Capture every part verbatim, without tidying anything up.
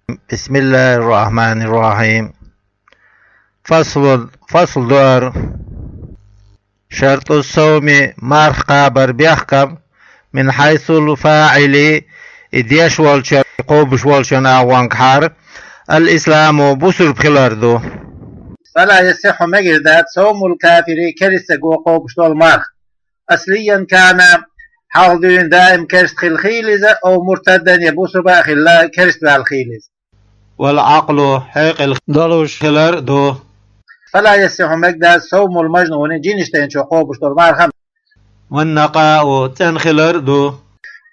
بسم الله الرحمن الرحيم. فصل، فصل дар. شرط الصوم, марх кхабар бехкам, من حيث الفاعل, и деш волчун, кхобуш волчун агӀонгахьара, الإسلام, бусурба хилар ду. فلا يصح, мегар дац, صوم الكافر, керстаго кхобуш дола марх. أصليا كان, хьалха дуьйна даим керста хилла хийла иза, أو مرتدا, я бусурба а хилла, керста ваьлла хийла иза. والعقل, хьекъал долуш хилар ду. فلا يصح, мегар дац, صوم المجنون, жин иштта дайначо кхобуш дола марха. والنقاء, цӀена хилар ду.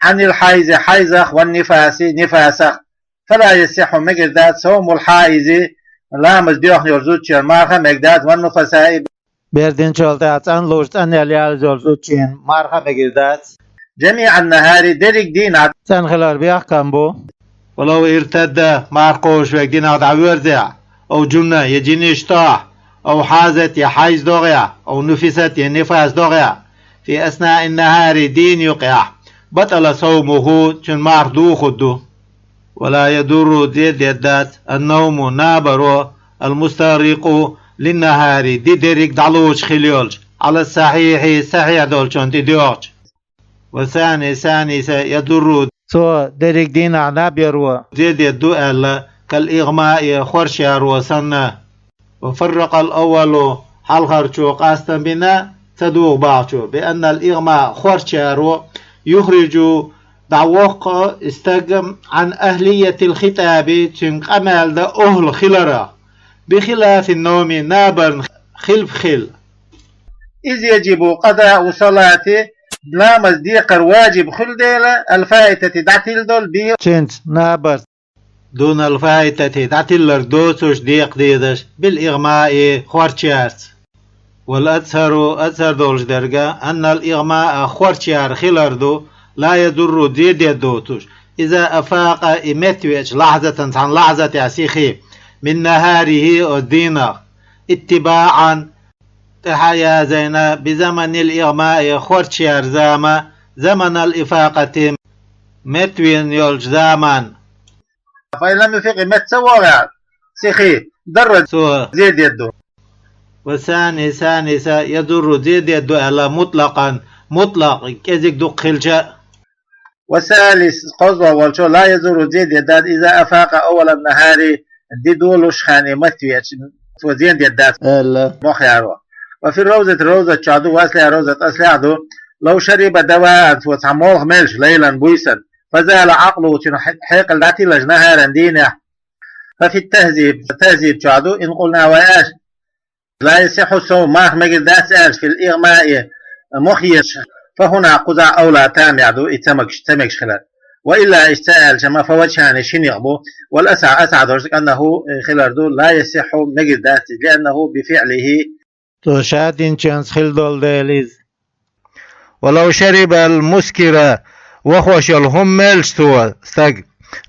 عن الحيض, хьайзах, والنفاس, нифасах. فلا يصح, мегар дац, صوم الحائض, ламаз доьхна йолчу зудчун марха мегар дац, والنفساء, бердинчул тӀаьхьа цӀанлуш, цӀанъяла ялаза йолчу зудчун марха мегар дац. جميع النهار, дерриг дийнахь цӀена хилар бехкам бу. ولو ارتد, марх кхобуш верг динах дӀавоьрзехь, أو جن, я жин иштта тохь, أو حاضت, я хьайз догӀехь, أو نفست, я нифас догӀехь, في أثناء النهار, дийнан юкъехь, بطل صومه, цуьнан марх духур ду. ولا يضر, зе дер дац, النوم, набаро, المستغرق للنهار, ди дерриг дӀалучу хилла йолчу, على الصحيح, сахьихь долчунна тӀедоьгӀча. والثاني, сани са, يضر, цо дерриг дийнахь наб яро зе дер ду аьлла, كالإغماء, хорчаро санна. وفرق الأول, хьалхарчо къастам бина, ца дугӀу бахчо, بأن الإغماء, хорчаро, يخرج, дӀавоккху и стаг, عن أهلية الخطاب, цуьнан къамел дан охӀла хиларах, بخلاف النوم, набарна хилаф хилла. إذ يجب قضاء الصلاة, ламаз декхар ваджиб хуьлу дела, الفائتة, дӀатилла долу, به, цуьнца, набарца. دون الفائتة, дӀатилларг доцуш декха дезаш, بالإغماء, хорчаьрца. والأظهر, азхӀар долуш дерг, أن الإغماء, хорчар хилар ду, لا يضر, зе дер доцуш, إذا أفاق, и меттавеача, لحظة, цхьана лахьзатехь сихха, من نهاره, оцу дийнах, اتباعا, тӀаьхьа язйина, بزمن الإغماء, хорчар зама, زمن الإفاقة, меттавеана йолчу заман. فإن لم يفق, метта ца вогӀехь, сихха, ضر, цо зе дер ду. والثاني, сани са, يضر, зе дер ду аьлла, مطلقا, мутлакъ, кӀезиг дукха хилча а. والثالث, кхозлагӀа волчо, لا يضر, зе дер дац, إذا أفاق أول النهار, ди долуш хенахь меттавеача, цо зе дер дац аьлла, мохь яро. وفي الروضة, ровзат чохь ду, وأصلها, ровзат аслехь ду, لو شرب دواء, цо цхьа молха мелча, ليلا, буьйсанна, فزال عقله, цуьнан хье-, хьекъал дӀатиллача, نهارا, дийнехь. ففي التهذيب, тахьзиб чохь ду, إن قلنا, вай аьлча, لا يصح الصوم, марха мегар дац аьлча, في الإغماء, мохь еш, فهنا, кхузахь, أولى, тамехь ду и ца мегаш, ца мегаш хилар. وإلا, иштта ца аьлча-м, فوجهان, ши некъ бу, والأصح, асхьа долуш, أنه, хилар ду, لا يصح, мегар дац, لأنه بفعله, цо ша динчуьнца хилла долу дела иза. ولو شرب المسكر, вахош йолу хӀума мелча цо, стаг,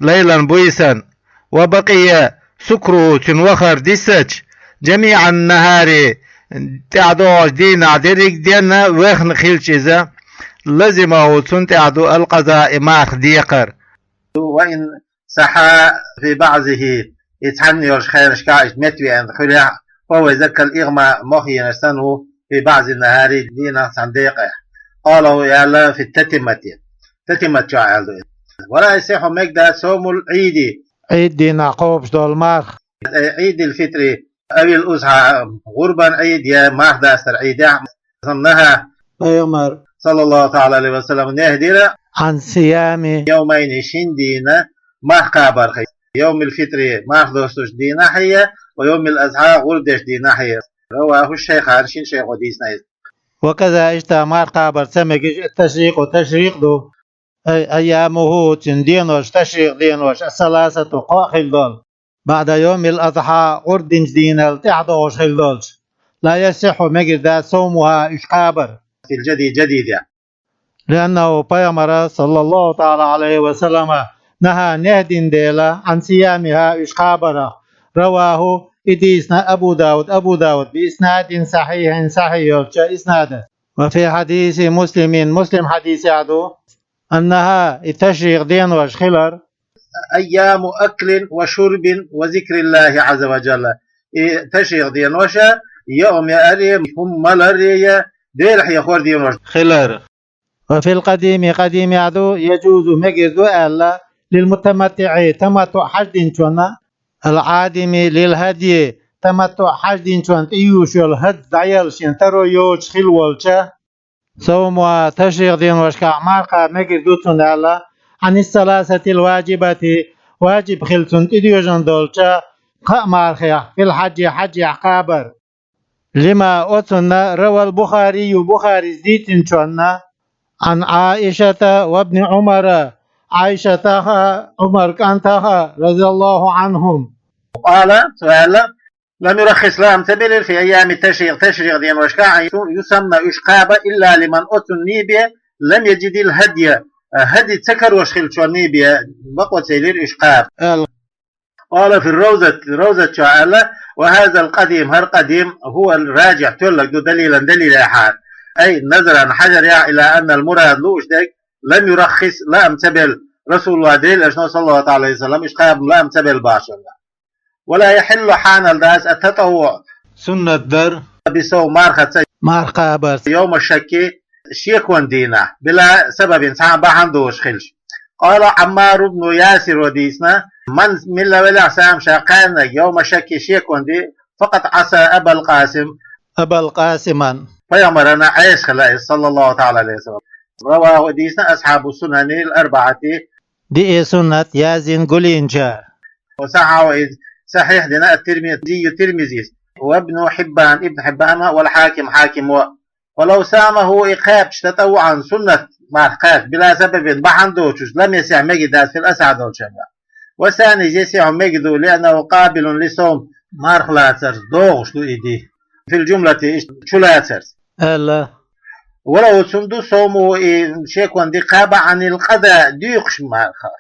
ليلا, буьйсанна, وبقي سكره, цуьнан вахар диссича, جميع النهار, тӀаьхьадогӀучу дийнахь дерриг денна вехна хилча иза, لزمه, цунна тӀехь ду, القضاء, марха декхар. وإن صحا في بعضه, и цхьанна йолчу хенашкахь иштта меттавеана хуьлехь а, فهو يزكى الإغماء, мохь енарш санна ву, في بعض النهار, дийнахь цхьана декъехь. قاله, аьлла, في التتمة, تتمة чохь аьлла ду иза. ولا يصح, мегар дац, صوم العيد, Ӏийд дийнахь кхобуш долу марха, أي عيد الفطر أو الأضحى, гӀурбан Ӏийд я марха дастар Ӏийдехь, نهى, пайхамар, صلى الله تعالى عليه وسلم, нехь дира, عن صيام, يومين, шина дийнан марха кхабарх, يوم الفطر, марха достучу дийнахь а, ويوم الأضحى, гӀурба дечу дийнахь а. رواه الشيخان, шина шайхо дийцина иза. وكذا, иштта марха кхабар ца мегаш, التشريق, ташрикъ ду, أي أيامه, цуьнан денош, ташрикъ денош, الثلاثة, кхоъ хилла долу, بعد يوم الأضحى, гӀурба динчу дийнал тӀаьхьадогӀуш хилла долчу, لا يصح, мегар дац, صومها, уьш кхабар, في الجديد, جديد, لأنه, пайхамара, صلى الله تعالى عليه وسلم, نهى, нехь дина дела, عن صيامها, уьш кхабарах. رواه, и дийцина, أبو داود, Абу Дауд, بإسناد صحيح, сахьихь йолчу иснада. وفي حديث مسلم, Муслим хьадисехь ду, أنها, и ташрикъ денош хилар, أيام أكل وشرب وذكر الله عز وجل. И ташрикъ денош йоам яар, хӀума малар, Дела хьехор денош хилар. وفي القديم, къадимехь ду, يجوز, мегар ду аьлла, للمتمتع, таматтуӀ хьаж динчунна, العادم للهدي, таматтуӀ хьаж динчунна тӀеювш йола хӀадй дӀаяла шен таро йоцуш хилла волча, صومها, ташрикъ деношкахь марха кхаба мегар ду цунна аьлла, عن الثلاثة الواجبات, важиб хилла цунна тӀедоьжна долча кхаа мархех, في الحج, хьажехь кхабар. لما, оцунна, روى البخاري, Бухарис дийцинчунна, عن عائشة وابن عمر, Ӏайшатах а, Ӏумар кӀантах а, رضي الله عنهم. قال, цо аьлла, لم يرخص, лаам ца белира, في أيام التشريق, ташрикъ деношкахь, أن يسن уьш кхаба, إلا لمن, оцунна бен, لم يجد الهدي, хӀади ца карош хилчунна бен, бакъо ца елира уьш кхаба. قال في الروضة, Равзат чохь аьлла, وهذا القديم, хӀара къадим, هو الراجح, тоьлларг ду, دليلا, далилехьара. أي نظرا, хьажарехь, إلى أن المراد, лууш дерг, لم يرخص, лаам ца белла, رسول الله, Делан Элчано, صلى الله تعالى عليه وسلم, уьш кхаба лаам ца белла башалла. ولا يحل, хьанал дац, التطوع, суннат дар, بصوم, мархаца, марха кхабарца, يوم الشك, шекон дийнахь, بلا سبب, цхьа а бахьана доцуш хилча. قال عمار بن ياسر, дийцина, من, милла велахь, سام, ша кхаьннарг, يوم الشك, шекон ди, فقد عصى أبا القاسم, Абал Къасиман, пайхамарна Ӏеса хилла иза, صلى الله تعالى عليه وسلم. رواه, дийцина, أصحاب السنن الأربعة, диъ суннат яздина гулйинчара. وصححه, иза сахьихь дина, الترمذي, Тирмизис, وابن حبان, Ибн Хьиббана, والحاكم, Хьакимо. ولو صامه, и кхаьбча, تطوعا, суннат марха кхаьбча, بلا سبب, бахьана доцуш, لم يصح, мегар дац, في الأصح, долчунга. والثاني, يصح, мегар ду, لأنه قابل للصوم, марха лацарца догӀуш ду и ди. في الجملة, иштта чулацарца. Аьлла. ولو, цунна ду, صومه, и шекон ди кхаба, عن القضاء, дуьйхуш мархах,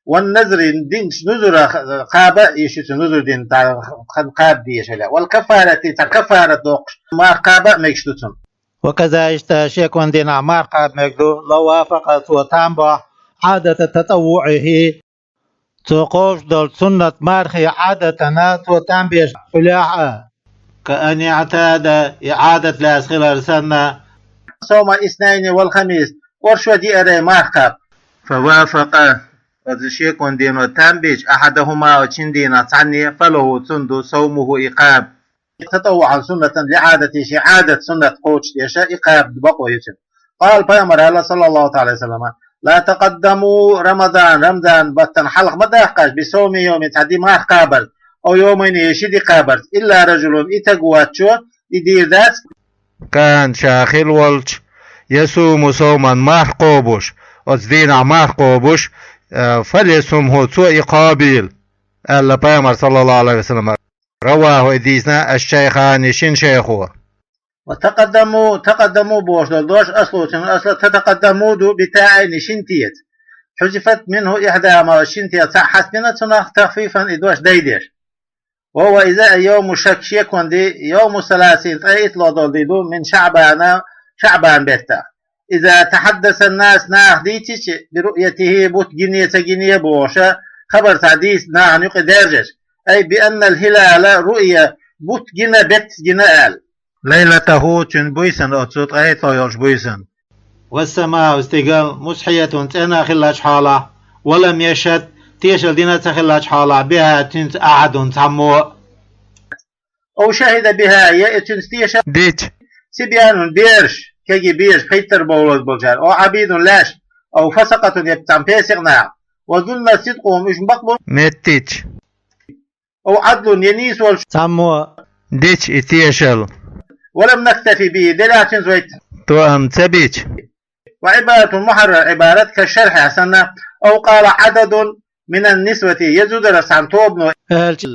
والنذر, динчу нузурах кхаба, и шица нузур дина, тхан кхаба дезаш хилла, والكفارة, цхьа каффарат доккхуш марха кхаба а мегаш ду цунна. وكذا, иштта шекон дийнахь марха кхаба мегаш ду, لو وافق, цо там бахь, عادة تطوعه, цо кхобуш долчу суннат мархийн Ӏадатана цо там беш хилахь а. كأن اعتاد, и Ӏадат лаьцна хилар санна. صوم الاثنين والخميس, оршо, диъ марха кхаба. فوافق, оцу шекон дено там бича, أحدهما, оцу шин дийнах цхьанне, فله, цунна ду, صومه, и кхаба. تطوعا, суннатан, لعادته, шен Ӏадатан суннат кхочуш деш, и кхаба бакъо ю цуьнан. قال, пайхамара аьлла, صلى الله تعالى عليه وسلم: لا تقدموا رمضان, Рамзан баттана хьалха ма даккхаш, بصوم يوم, цхьа ди марха кхабарца, أو يومين, я ши ди кхабарца, إلا رجل, и стаг воцчо, и дийр дац, كان, ша хилла волчу, يصوم صوما, марха кхобуш, оцу дийнахь марха кхобуш, э, فليصمه, цо и кхобийла, аьлла пайхамара, صلى الله عليه وسلم. رواه, и дийцина, الشيخان, шина шайхо. وتقدموا, تقدموا бохуш долу дош аслуцун асла تتقدموا ду, بتاءين, шина теца. حذفت منه إحداهما, шина теца цхьаъ хьастина цунах, تخفيفا, и дош дайдеш. وهو, иза, يوم الشك, шекон ди, يوم الثلاثين, ткъе итт ло долу ди ду, من شعبان, ШаӀбан беттах. إذا تحدث الناس, наха дийцича, برؤيته, бутт гине, ца гине бохуш, хабар цхьа дийца нахана юкъа даьржаш. أي بأن الهلال رؤي, бутт гина, беттас гина аьлла. ليلته, цуьнан буьйсанна, оцу ткъе итт ло йолчу буьйсанна. والسماء, стигал, مصحية, цӀена хиллачу хьолахь, ولم يشهد, тешалла дина ца хиллачу хьолахь, بها, цуьнца, أحد, цхьаммо а. أو شهد بها, я и цуьнца тешалла дича, صبيان, бераш, кегий бераш, пхийттара бовлаза болчара, أو عبيد, лаьш, أو فسقة, я цхьаммо песикъ наха, وظن صدقهم, уьш бакъболу меттича, أو عدل, я нийса волуш цхьаммо дича и тешалла. ولم نكتف به, делахь цуьнца вай тоам ца бича. وعبارة محرر عبارة كالشرح санна, أو قال عدد من النسوة, я зударшца цхьана тобано аьлча,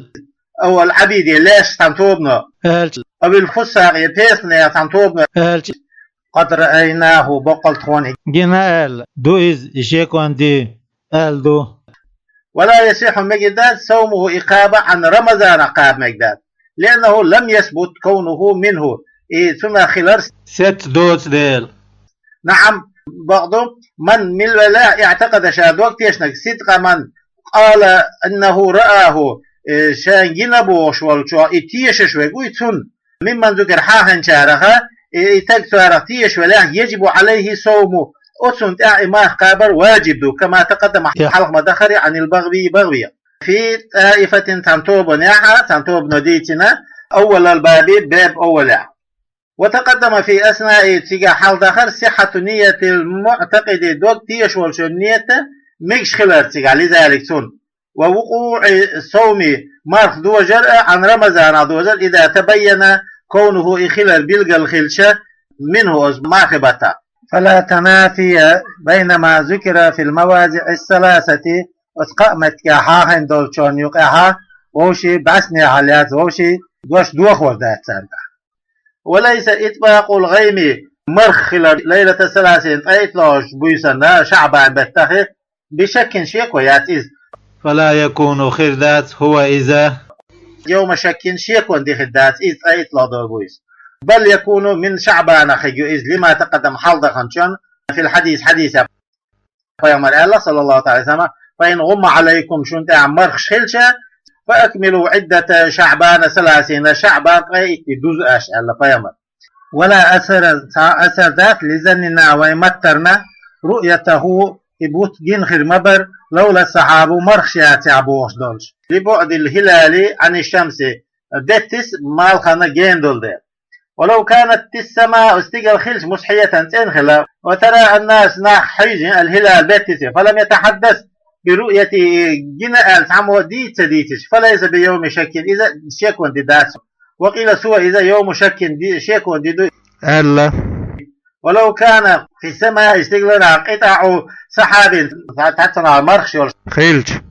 أو العبيد, я лаьшца цхьана тобано аьлча, أو الفساق, я песикънаша цхьана тобано аьлча, قد رأيناه, боккъал тхуна гина аьлла ду иза, и шекон ди аьлла ду. ولا يصح, мегар дац, صومه, и кхаба, عن رمضان, кхаба мегар дац. لأنه لم يثبت كونه منه, и цунах хилар сецца доцу дела. نعم, бакъду, من, мила велахь, اعتقد, ша дог тешнарг, صدق من, قال إنه رآه, э, шен гина бохуш волчо и тешаш верг вуй цунна. ممن ذكر, хьахинчараха, э, и таг царах тешаш велахь, يجب عليه صومه, оцунна тӀехь и марх кхабар ваджиб ду, كما تقدم, хьалха ма дахара, عن البغوي, БагӀвига. في طائفة, цхьана тобанехьа, цхьана тобано дийцина, أول الباب, беб оввалехь. وتقدم في أثناء, цигахь хьалха дахара, صحة نية المعتقد, дог тешаш волчун нийят мегаш хилар цигахь, لذلك, цунна. ووقوع الصوم, марх дожар а, عن رمضان, дожар, إذا تبين كونه, и хилар билгал хилча, منه, оцу мархи баттахь. فلا تنافي بين ما ذكر في المواضع الثلاثة, оцу кхаа меттигехь хьахийна долчунна юкъахь вовшийн бӀаьснехьа лаьцна, вовшийн дош дохор дац цаьргахь. وليس إطباق الغيم, марх хилар, ليلة الثلاثين, ткъе итлагӀчу буьйсанна, ШаӀбан беттахь, بشك, шеко яц иза. فلا يكون, хир дац, هو, иза, يوم شك, шеконан де хир дац иза, ткъе итлагӀдолу буьйса. بل يكون من شعبان, хир ю иза, لما تقدم, хьалха даханчунна, في الحديث, хьадисехь. Пайхамара аьлла, صلى الله تعالى عليه وسلم: فإن غم عليكم, шуна тӀехь мархаш хилча, فأكملوا عدة شعبان ثلاثين, ШаӀбан ткъе итт де дуза аша, аьлла Пайхамара. ولا أثر, цхьа а асар дац, لظننا, вайн маттарна, رؤيته, и бутт гина хир ма бара, لولا السحاب, мархаш яцахь бохуш долуш. لبعد الهلال عن الشمس, беттис малхана гена долу дела. ولو كانت السماء, стигала хилча, مصحية, цӀена хила, وتراءى الناس, нах хьийзина, الهلال, беттисе, فلم يتحدث برؤيته, гина аьлла цхьаммо дийца ца дийцича, فليس بيوم شك, иза шеконан де дац. وقيل هو, иза, يوم شك, ди-, шеконан де ду, аьлла. ولو كان في السماء, стигалара, قطع سحاب, цхьа-, цхьаццанхьа мархаш йолуш хилча,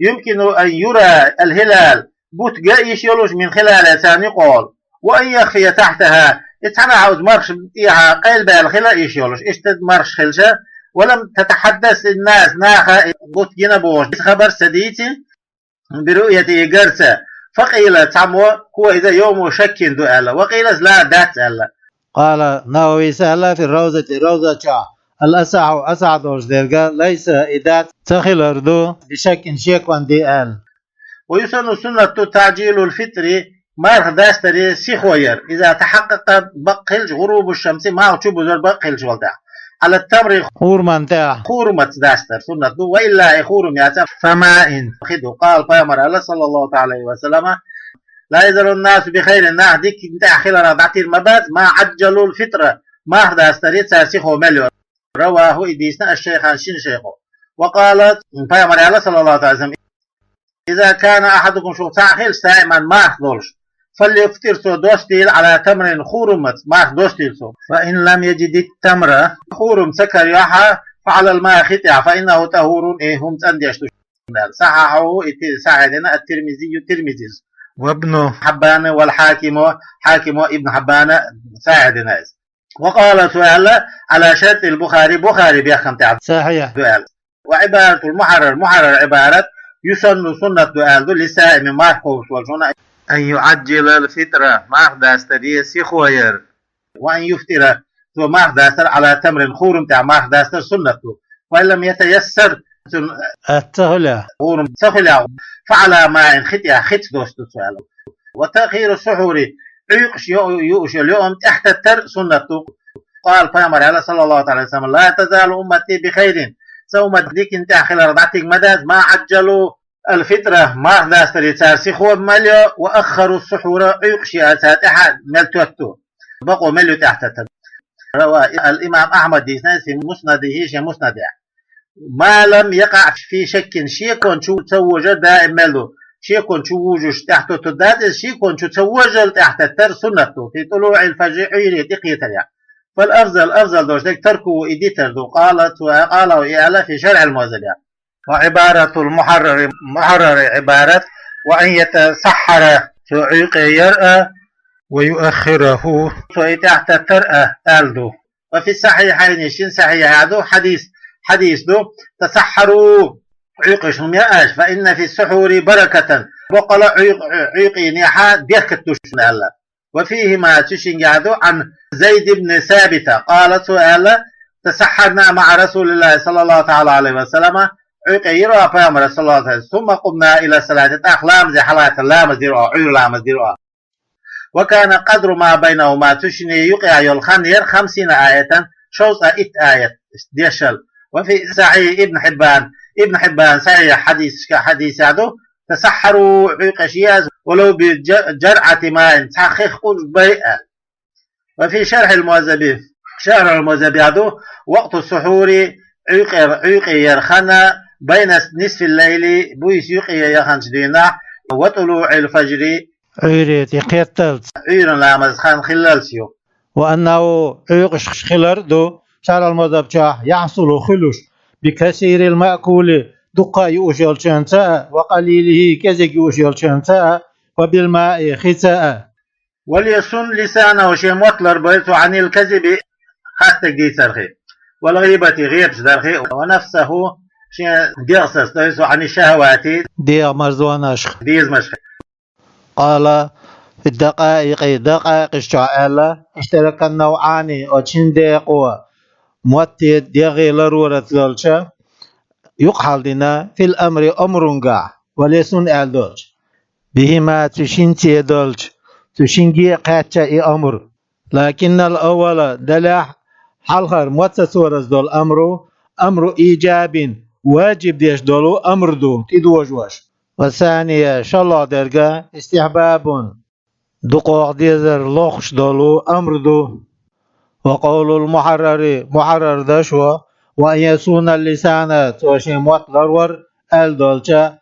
يمكن أن يرى الهلال, бутт ган йиш йолуш, من خلالها, царна юкъахула, وأن يخفي تحتها, и цхьанхьа оцу мархашна тӀехьа къайлабаьлла хила йиш йолуш, иштта мархаш хилча, ولم يتحدث الناس, наха и бутт гина бохуш хабар ца дийци, برؤيته, гарца. فقيل, цхьаммо, هو, иза, يوم شك ду аьлла. وقيل لا, дац аьлла. قال النووي, аьлла, في الروضة, ровза чохь: الأصح, асахь долуш дерг, ليس, и дац, ца хилар ду, بشك, шеконан де аьлла. ويسن, суннат ду, تعجيل الفطر, марха дастаре сихо яр, إذا تحقق, бакъ хилча, غروب الشمس, малх чубузар бакъ хилча волу тӀехь, على التمر, хурман тӀехь, хурмаца дастар суннат ду, وإلا, и хурма яцахь, فماء, хи ду. قال, Пайхамара аьлла, صلى الله تعالى عليه وسلم: لا يزال الناس بخير, нах диканна тӀехь хиларах дӀатийр ма бац, ما عجلوا الفطر, марха дастаре цара сихо мел йо. رواه, и дийцина, الشيخان, шина шайхо. وقال, Пайхамара аьлла, صلى الله تعالى عليه وسلم: إذا كان أحدكم, шух цхьаъ хилча, صائما, марха долуш, فليفطر, цо достийла, على تمر, хурмаца, марха достийла цо. فإن لم يجد التمر, хурма ца карайохь, فعلى الماء, хи тӀехь, فإنه طهور, и хӀума цӀандеш ду шуна аьлла. صححه, и ти-, сахьихь дина, الترمذي, Тирмизис. وابن حبان والحاكم, Хьакимо, Ибн Хьаббана сахьихь дина иза. وقال, цо аьлла, على شرط البخاري, Бухари бехкам тӀехь, сахьихь ду аьлла. وعبارة المحرر, Мухьаррар Ӏибарат, يسن, суннат ду аьлла ду, للصائم, марха кхобуш волчунна, أن يعجل الفطر, марха дастаре сихо яр, وأن يفطر, цо марха дастар, على تمر, хурма тӀехь марха дастар суннат ду. وإن لم يتيسر, цунна атта ца хуьлехь, хурма ца хуьлехь, فعلى ماء, хи тӀехь, хица досту цо аьлла. وتأخير السحور, Ӏуьйкъаш йо-, юуш йолу юург тӀаьхьататтар суннат ду. قال, Пайхамара аьлла, صلى الله تعالى عليه وسلم: لا تزال أمتي بخير, сан уммат диканна тӀехь хиларах дӀатиг ма дац, ما عجلوا الفطر, марха дастаре цара сихо мел йо, وأخروا السحور, Ӏуьйкъаш яа цара тӀаьхьа мел тотту, бакъо мел ю тӀаьхьататтар. رواه الإمام أحمد, дийцина иза, في مسنده, шен муснадехь. ما لم يقع في شك, шекон чу ца вожар даим мел ду. Шекон чу вужуш тӀаьхьатоттур дац иза, шекон чу ца вожал тӀаьхьататтар суннат ду, في طلوع الفجر, Ӏуьйре тӀекхетарехь. فالأفضل, афзал долуш дерг, تركه, и дитар ду. قال, цо, قال, и аьлла, في شرح المهذب. وعبارة المحرر, Мухьаррара Ӏибарат, وأن يتسحر, цо Ӏуьйкъе яр а, ويؤخره, цо и тӀаьхьататтар а, аьлла ду. وفي الصحيحين, шин сахьихьехь ду, хьадис, хьадис ду: تسحروا, Ӏуьйкъаш хӀума яа аша, فإن في السحور بركة, боккъала Ӏуьйкъ-, Ӏуьйкъийнехьа беркат ду шуна аьлла. وفيهما, цу шингахь ду, عن زيد بن ثابت, قال, цо аьлла: تسحرنا مع رسول الله صلى الله تعالى عليه وسلم, Ӏуьйкъе йира пайхамар, саллаллаху алейхи ва саллям. ثم قمنا إلى الصلاة, тӀаккха ламазе хьалатта, ламаз дира оха, Ӏуьйра ламаз дира оха. وكان قدر ما بينهما, цу шинне юкъе йола хан яра خمسين آية, шовзткъа итт аят дешал. وفي صحيح ابن حبان, Ибн Хьиббан сахьихь хьадисашка хьадис ду: تسحروا, Ӏуьйкъе еза, ولو بجرعة ماء, цхьа хих къуж бай а. وفي شرح المهذب, Шархь ал-МухӀаззабе ду: وقت السحور, Ӏуьйкъера, Ӏуьйкъе яра хан بين نصف الليل, буйса юкъе яханчу дийнахь, وطلوع الفجر, Ӏуьйре тӀе кхетталц, Ӏуьйран ламаз хан хиллалц ю. وأنه, Ӏуьйкъаш хилар а ду, Шархь ал-МухӀаззаб чохь, يحصل, хуьлуш, بكثير المأكول, дуккха а юуш йолчуьнца а, وقليله, кӀезиг юуш йолчуьнца а, وبالماء, хица а. وليصن لسانه, шен мотт ларбойла цо, عن الكذب, хастаг дийцархьа, والغيبة, гӀебаш дархьа, ونفسه, шен дегӀ сацадойла цо, عن الشهوات, дегӀан марзонех, безамех. قال في الدقائق, дакъаикъаш чохь аьлла: اشترك النوعان, оцу шина декъо, мотти дегӀи ларорца долчу, юкъахьаладина, في الأمر, омрангахь, وليصن аьлла долчу. بهما, цу шинца долчу, цу шинга а кхаьчна и омра. لكن الأول, делахь, хьалхара, мотт сацорца долу омра, أمر إيجاب, важиб деш долу омра ду, тӀедожош. والثاني, шолгӀа дерг, استحباب, дукъох дезар лохуш долу омра ду. وقول المحرر, мухьаррар дашо, وأن يصون اللسان, цо шен мотт ларвар аьлла долча,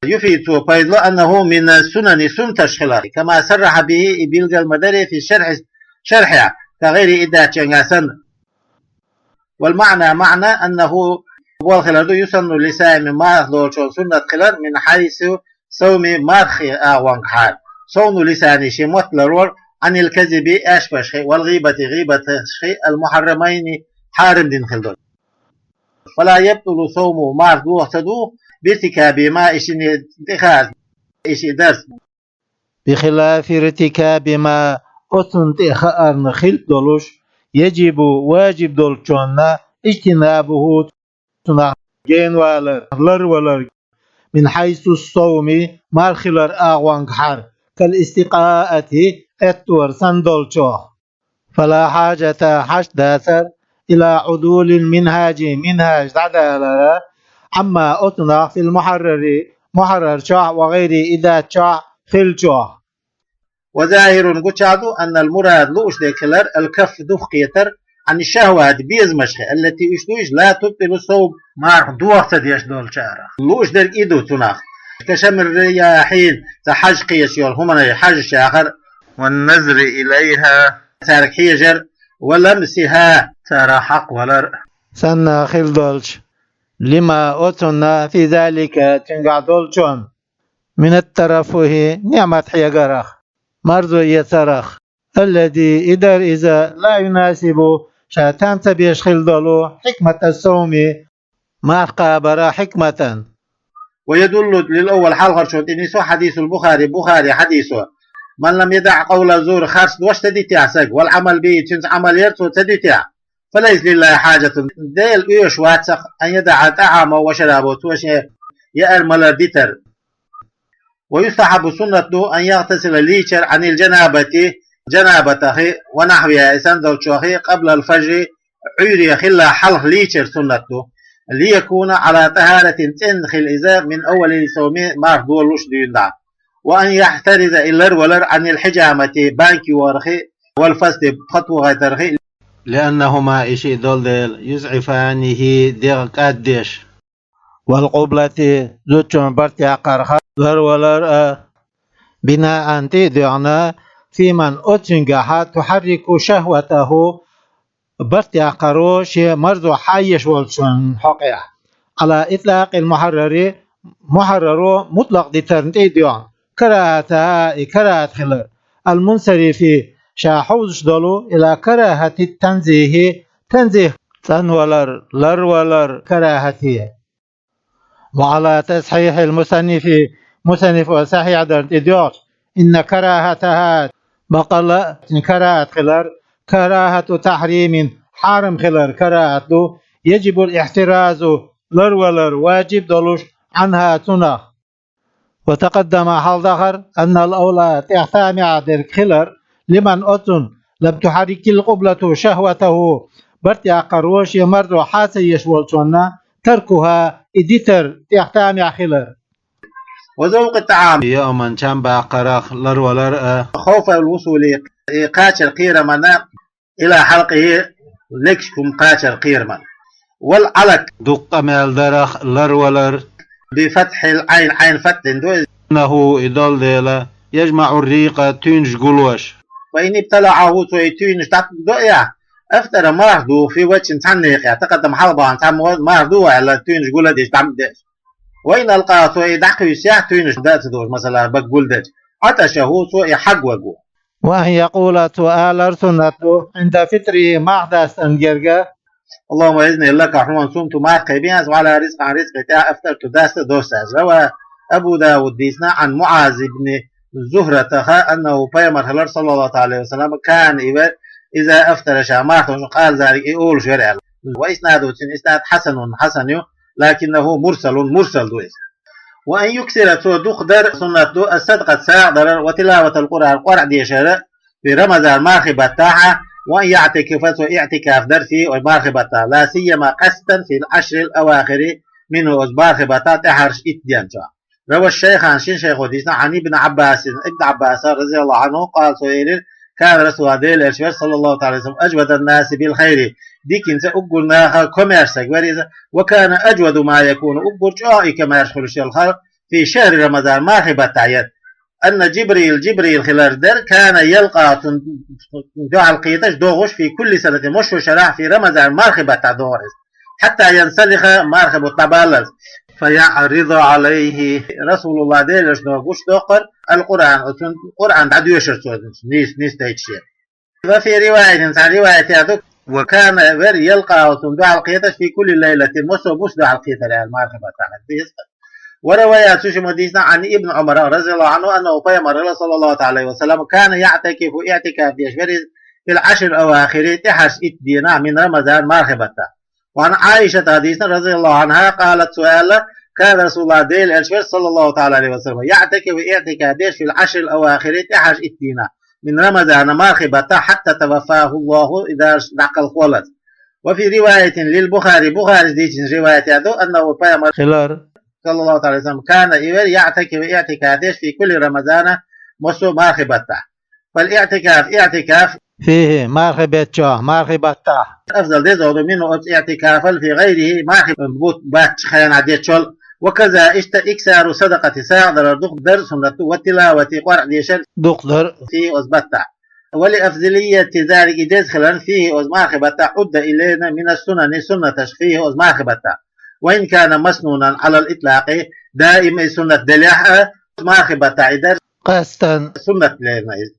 يفيد, цо пайда ло, أنه من السنن, суннаташ хилар, كما صرح به, и билгал ма дарий, في الشرح, шархьехь, كغير, и даьччанга санна. والمعنى, маьӀна, أنه, болх хилар ду, يسن للصائم, марха долчун суннат хилар, من حيث الصوم, мархи агӀонгахьара, صون لسانه, шен мотт ларвар, عن الكذب, аьшпашхи, والغيبة, гӀийбаташхи, المحرمين, хьарам дина хилла долу. ولا يبطل صومه, марха дохо ца ду, بارتكابهما, и шинна тӀехаа, и шиъ дарца. بخلاف ارتكاب ما, оцунна тӀе хаарна хилла долуш, يجب, важиб долчунна, اجتنابه, цунах генавалар, ларвалар, من حيث الصوم, марха хилар агӀонгахьара, كالاستقاءة, эттор санна долчох. فلا حاجة, хьашт дацара, إلى عدول المنهاج, минхьаж дӀадалара, عما, оцунах, في المحرر, мухьаррар чохь, وغيره, и даьччохь, хиллачох. وظاهر, гучуду, أن المراد, лууш дерг хилар, الكف, духкхетар, عن الشهوات, безамашхи, التي, уьш ду уьш, لا تبطل الصوم, марха дохо ца деш долчарах. Лууш дерг и ду цунах. كشم الرياحين, цхьа хьажа кхеташ йолу хӀуманаш, хьажаш яхар, والنظر إليها, цаьрга хьежар, ولمسها, царах хьакхавалар, санна хилла долчу, لما, оцунна, في ذلك, цуьнгахь долчун, من الترفه, ниӀмат хьегарах, марзо эцарах, الذي, и дара иза, لا يناسب, ша тан ца беш хилла долу, حكمة الصوم, марха кхабаран хьикматан. ويدل للأول, хьалхарчунна тӀе нисо, حديث البخاري, Бухари хьадисо: من لم يدع قول الزور, харц дош ца дитехь стаг, والعمل به, цуьнца Ӏамал яр цо ца дитехь, فليس لله حاجة, Делан оьшуш вац-кх, أن يدع طعامه وشرابه, цо шен яар-малар дитар. ويستحب, суннат ду, أن يغتسل, лийчар, عن الجنابة, жанабатахи, ونحوها, и санна долчохи, قبل الفجر, Ӏуьйре хилла хьалха лийчар суннат ду, ليكون على طهارة, цӀена хила иза, من أول الصوم, марха долуш дуьйна дӀа. وأن يحترز, и ларвалар, عن الحجامة, банка йохархи, والفسد, пхи тохийтархи, لأنهما, и шиъ долу дела, يضعفانه, дегӀ кӀаддеш. والقبلة, зудчун барт яккхарх ларвалар а, بناء, тӀе а доьгӀна, في من, оцуьнгахьа, تحرك شهوته, барт яккхаро шен марзо хьаеш волчун хьокъехь, على إطلاق المحرر, мухьарраро мутлакъ дитарна тӀе а доьгӀна, كراهتها, и карахӀат хилар, المنصرف, ша хьовзуш долу, إلى كراهة التنزيه, танзих, цӀанвалар, ларвалар карахӀате. وعلى تصحيح المصنف, мусаннифо сахьихь дарна тӀе доьгӀча, إن كراهتها, баккъалла а цуьнан карахӀат хилар, كراهة تحريم, хьарам хилар карахӀат ду, يجب الاحتراز, ларвалар ваджиб долуш, عنها цунах. وتقدم хьалдахар, أن الأولى тӀехь тамехь дерг хилар, لمن оцунна, لم تحرك القبلة شهوته барт яккхар вон шен марзо хьа ца еш волчунна, تركها и дитар тӀехь тамехь хилар. وذوق الطعام яа хӀуманна чам баккхарах ларвалар а. خوف الوصول и кхачар кхерамна, إلى حلقه легашка хӀума кхачар кхерамна. والعلك дукха къамел дарах ларвалар. بفتح العين Ӏайн фатхьина ду иза. أنه и долу дела, يجمع الريق туьйнаш гулош. فإن ابتلعه цо и туьйнаш дӀа а до а, أفطر марха духу في وجه цхьана некъехь, تقدم хьалха бахана цхьа мо-, марха ду аьлла, туьйнаш гуладеш дӀа а деш. وإن ألقاه цо и дӀакхуьйсу а, туьйнаш дан а ца духуш, масала, бага гулдечу, عطشه цо и хьагваго. وأن يقول цо алар суннат ду, عند فطره марха дастан герга. اللهم إني لك хьуна صمت марха кхаьбина ас, وعلى رزق хьан ризкъи тӀехь أفطرت даста доссаьжа. روى أبو داود дийцина عن معاذ بن زهرة أنه пайхамар хилар صلى الله عليه وسلم كان и вер إذا أفطر ша марха дохуш قال ذلك и олуш вер аьлла. وإسناده цуьнан иснад حسن хьасан ю, لكنه مرسل мурсал ду иза. وأن يكثر цо дукха дар суннат ду الصدقة сагӀа дарар وتلاوة القرآن Къуръан дешар في رمضان мархи баттахь, وأن يعتكف цо иӀтикаф дар فيه оцу мархи баттахь, لا سيما قصدا في العشر الأواخر منه оцу мархи баттахь тӀаьхьарчу итт ден чохь. روى الشيخان шин шайхо дийцина عن ابن عباس Ибн Ӏаббаса رضي الله عنه قال цо элира, كان رسول الله Делан элча вер صلى الله عليه وسلم أجود الناس بالخير диканца уггар наха комаьрша стаг вер иза, وكان أجود ما يكون уггар чӀогӀа и комаьрша хуьлуш йолу хьал في شهر رمضان мархи баттахь яра. أن جبريل Жибрил хилар дара, كان يلقاه цунна дуьхьал кхеташ догӀуш في كل سنة массо шарахь في رمضان мархи баттахь догӀура иза. حتى ينسلخ мархи бутт дӀабаллалц. فيعرض عليه رسول الله Делан элчано гучудоккхура القرآن оцунна Къуръан дӀадоьшура цо нийса, нийса дайча шен. وفي رواية цхьана риваятехь ду, وكان вер يلقاه цунна дуьхьал кхеташ في كل ليلة массо буса дуьхьал кхетара аьлла мархи баттахь дийцира. وروى цу шимма дийцина عن ابن عمر رضي الله عنه أنه пайхамар хилар صلى الله عليه وسلم كان يعتكف иӀтикаф деш вер иза في العشر الأواخر тӀаьхьарчу итт дийнахь من رمضان мархи баттахь. وعن عائشة дийцина رضي الله عنها قالت цо аьлла, كان رسول الله Делан элча вер صلى الله عليه وسلم يعتكف иӀтикаф деш في العشر الأواخر тӀаьхьарчу итт дийнахь من رمضان мархи баттахь حتى توفاه الله и Дала дӀакхалхаваллалц. وفي رواية للبخاري Бухарис дийцина риваятехь ду أنه пайхамар хилар صلى الله عليه وسلم كان и вер يعتكف иӀтикаф деш في كل رمضان массо мархи баттахь. فالاعتكاف иӀтикаф فيه мархи беттахь, мархи баттахь أفضل деза ду منه оцу иӀтикафал في غيره мархи бутт баьчча хенахь дечул. وكذا иштта إكثار الصدقة сагӀа дарар дукха дар суннат ду, والتلاوة Къуръан дешар дукха дар فيه оцу баттахь. ولأفضلية ذلك и деза хиларна فيه оцу мархи баттахь عد и лерина من السنن суннаташ فيه оцу мархи баттахь. وإن كان مسنونا على الإطلاق даим и суннат делахь а, мархи баттахь и дар قصدا суннат лерина иза.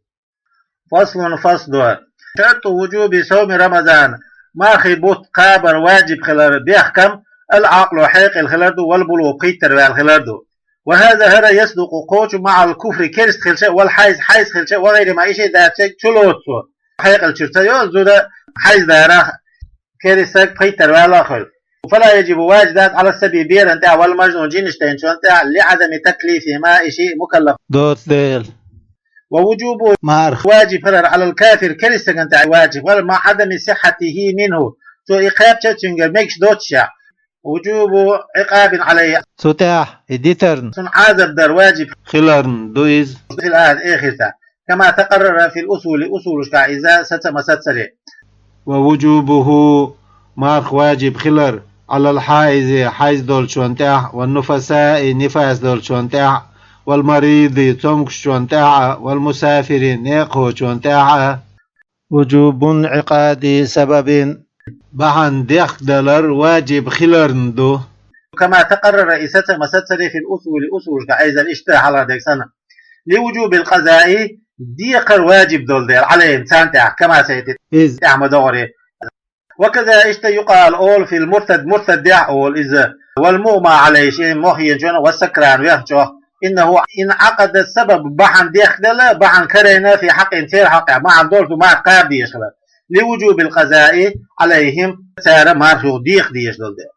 فصل فصل ду. شرط وجوب صوم رمضان мархи бутт кхабар ваджиб хилар бехкам العقل хьекъал хилар ду, والبلوغ пхийттара ваьлла хилар ду. وهذا хӀара يصدق кхочу مع الكفر керста хилча а, والحيض хьайз хилча а, وغيرهما и ши дац шайга чулоцу цо. Хьекъал чуьра ца йо зуда хьайз дарах, керста стаг пхийттара ваьлла а хуьлу. فلا يجب ваджиб дац على الصبي берана тӀехь, والمجنون жинаш тайначунна тӀехь, لعدم تكليفهما и шиъ мукаллаф доцу дела. ووجوب марха ваджиб хилар على الكافر керста стагана тӀехь ваджиб хилар مع عدم صحته منه цо и кхаьбча а цуьнгара мегаш доццушехь. وجوب عقاب عليه цу тӀехь и дитарна цунна Ӏазап дар ваджиб хиларна ду иза. في الآخرة كما تقرر في الأصول усулашкахь иза саца а ма сацаре. ووجوبه марха ваджиб хилар على الحائض хьайз долчунна тӀехь, والنفساء нифас долчунна тӀехь, والمريض цомгушчунна тӀехь а, والمسافر некъахочунна тӀехь а. وجوب انعقاد سبب бахьана дехкадалар ваджиб хиларна ду. كما تقرر и саца а ма сацаре في الأصول усулашкахь иза иштта хьалха дерг санна. لوجوب القضاء декхар ваджиб долу дела عليهم царна тӀехь, كما سيأتي иза тӀехь ма догӀуре. وكذا иштта يقال олу في المرتد муртадехь а олу иза, والمغمى عليه шен мохъенчунна, والسكران вехначух. إنه انعقد السبب бахьана дехкадала, бахьана карийна في حقهم церан хьакъехь, бахьана долуш ду марха кхаба дезаш хилар. لوجوب القضاء عليهم цара марха юха декха дезаш долу дела.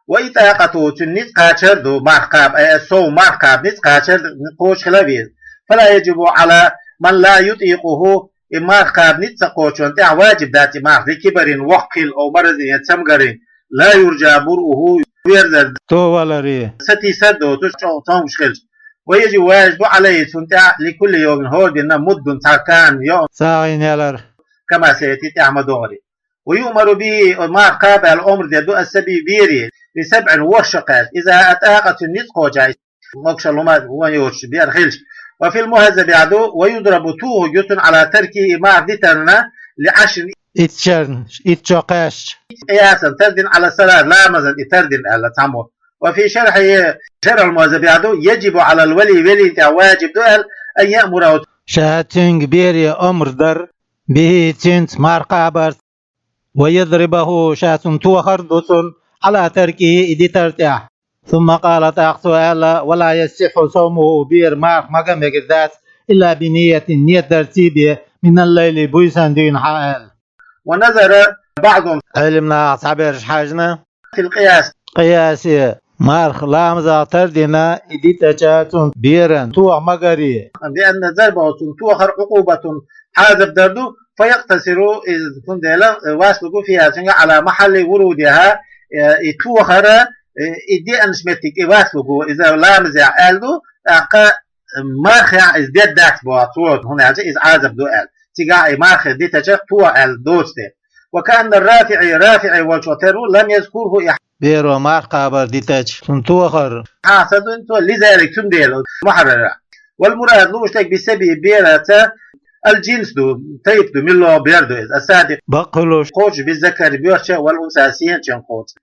وإطاقته, цуьнан ницкъ кхачар а ду, марха кхаба, э, сов марха кхаба ницкъ кхачар а кхочуш хила веза. فلا يجب على من لا يطيقه, и марха кхаба ницкъ ца кхочунна тӀехь важиб дац и марха, لكبر, воккха хилла, أو مرض, я цамгаран, لا يرجى برؤه, верзар, то валаре, сатийсар а доцуш, чӀогӀа цомгуш хилча. ويجب, важиб ду, عليه, цунна тӀехь, لكل يوم, хӀора дийнна, مد, цхьа кан, йоӀ, сагӀийна ялар, كما سيأتي, тӀехь ма догӀаре. ويؤمر به, марха кхаба аьлла омра дер ду, الصبي, бере, لسبع, ворхӀ шо кхаьчча, إذا أطاق, цуьнан ницкъ кхочахь, могашалла хӀума вон йоцуш бер хилча. وفي المهذب яхь ду, ويضرب, тухург ю цунна, على تركه, и марха дитарна, لعشر, итт шерна, итт шо кхаьчча. قياسا, тардина, على الصلاة, ламазна и тардина аьлла цхьаммо. وفي شرحه, شرح المهذب яхь ду, يجب على الولي, велина тӀехь важиб ду аьлла, أن يأمره, ша цуьнга, бере, омра дар, به, цуьнца, марха кхабарца, ويضربه, ша цунна тохар а ду цунна, على تركه, и дитар тӀехь. ثم قال, тӀаккха цо аьлла: ولا يصح صومه, бера марха мага а мегар дац, إلا بنية, ният дарций бен, من الليل, буьйсанна дуьйна хьан аьлла. ونظر بعضهم, Ӏилман наха цхьаберш хьаьжна, في القياس, къиясе, марха ламазах тардина и дитача цунна беран тоха магаре. بأن ضربه, цунна тохар, عقوبة, Ӏазап дар ду, فيقتصر, иза, цундела, э, васлугу, فيها, цуьнга, على محل ورودها, э, и тохар, э, и деанаш меттиг, и васлугу, иза ламазехь аьлла ду, тӀаккха, э, мархехь иза дер дац боху цо, хӀунда аьлча иза Ӏазап ду аьлла. Цигахь и марха дитача тоха аьлла доцу тӀе. وكأن الرافعي, РафиӀи волчо тера ву, لم يذكره, и беро марха кхабар дитача цунна тохар, хьан ца дуьйна цо, لذلك, цундела, мухьаррара. والمراد, лууш дерг, بالصبي, бераца, الجنس ду, тайпа ду, милла бер ду иза, الصادق, бакъ хуьлуш, кхочуш, بالذكر, боьрша, والأنثى, сеначун кхочуш.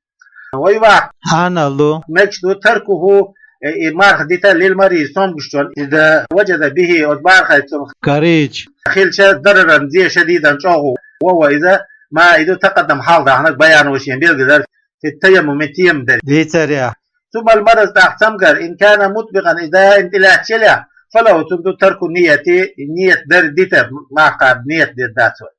ويباح, хьанал ду, мегаш ду, تركه, э, и марха дитар, للمريض, цомгушчунна, إذا وجد به, оцу мархах цунна, كريج, хилча, ضررا, зе, شديدا, чӀогӀа, وهو, иза, ما, и ду, تقدم, хьалха даханарг, بيانه, шена белгалдар, في التيمم, таяммум дарехь, дийцарехь. ثم المرض, тӀаккха цамгар, إن كان مطبقا, и даим тӀелаьтташ елахь, فله, цунна ду, ترك النية, ният дар дитар, марха кхаба ният дер дац вай.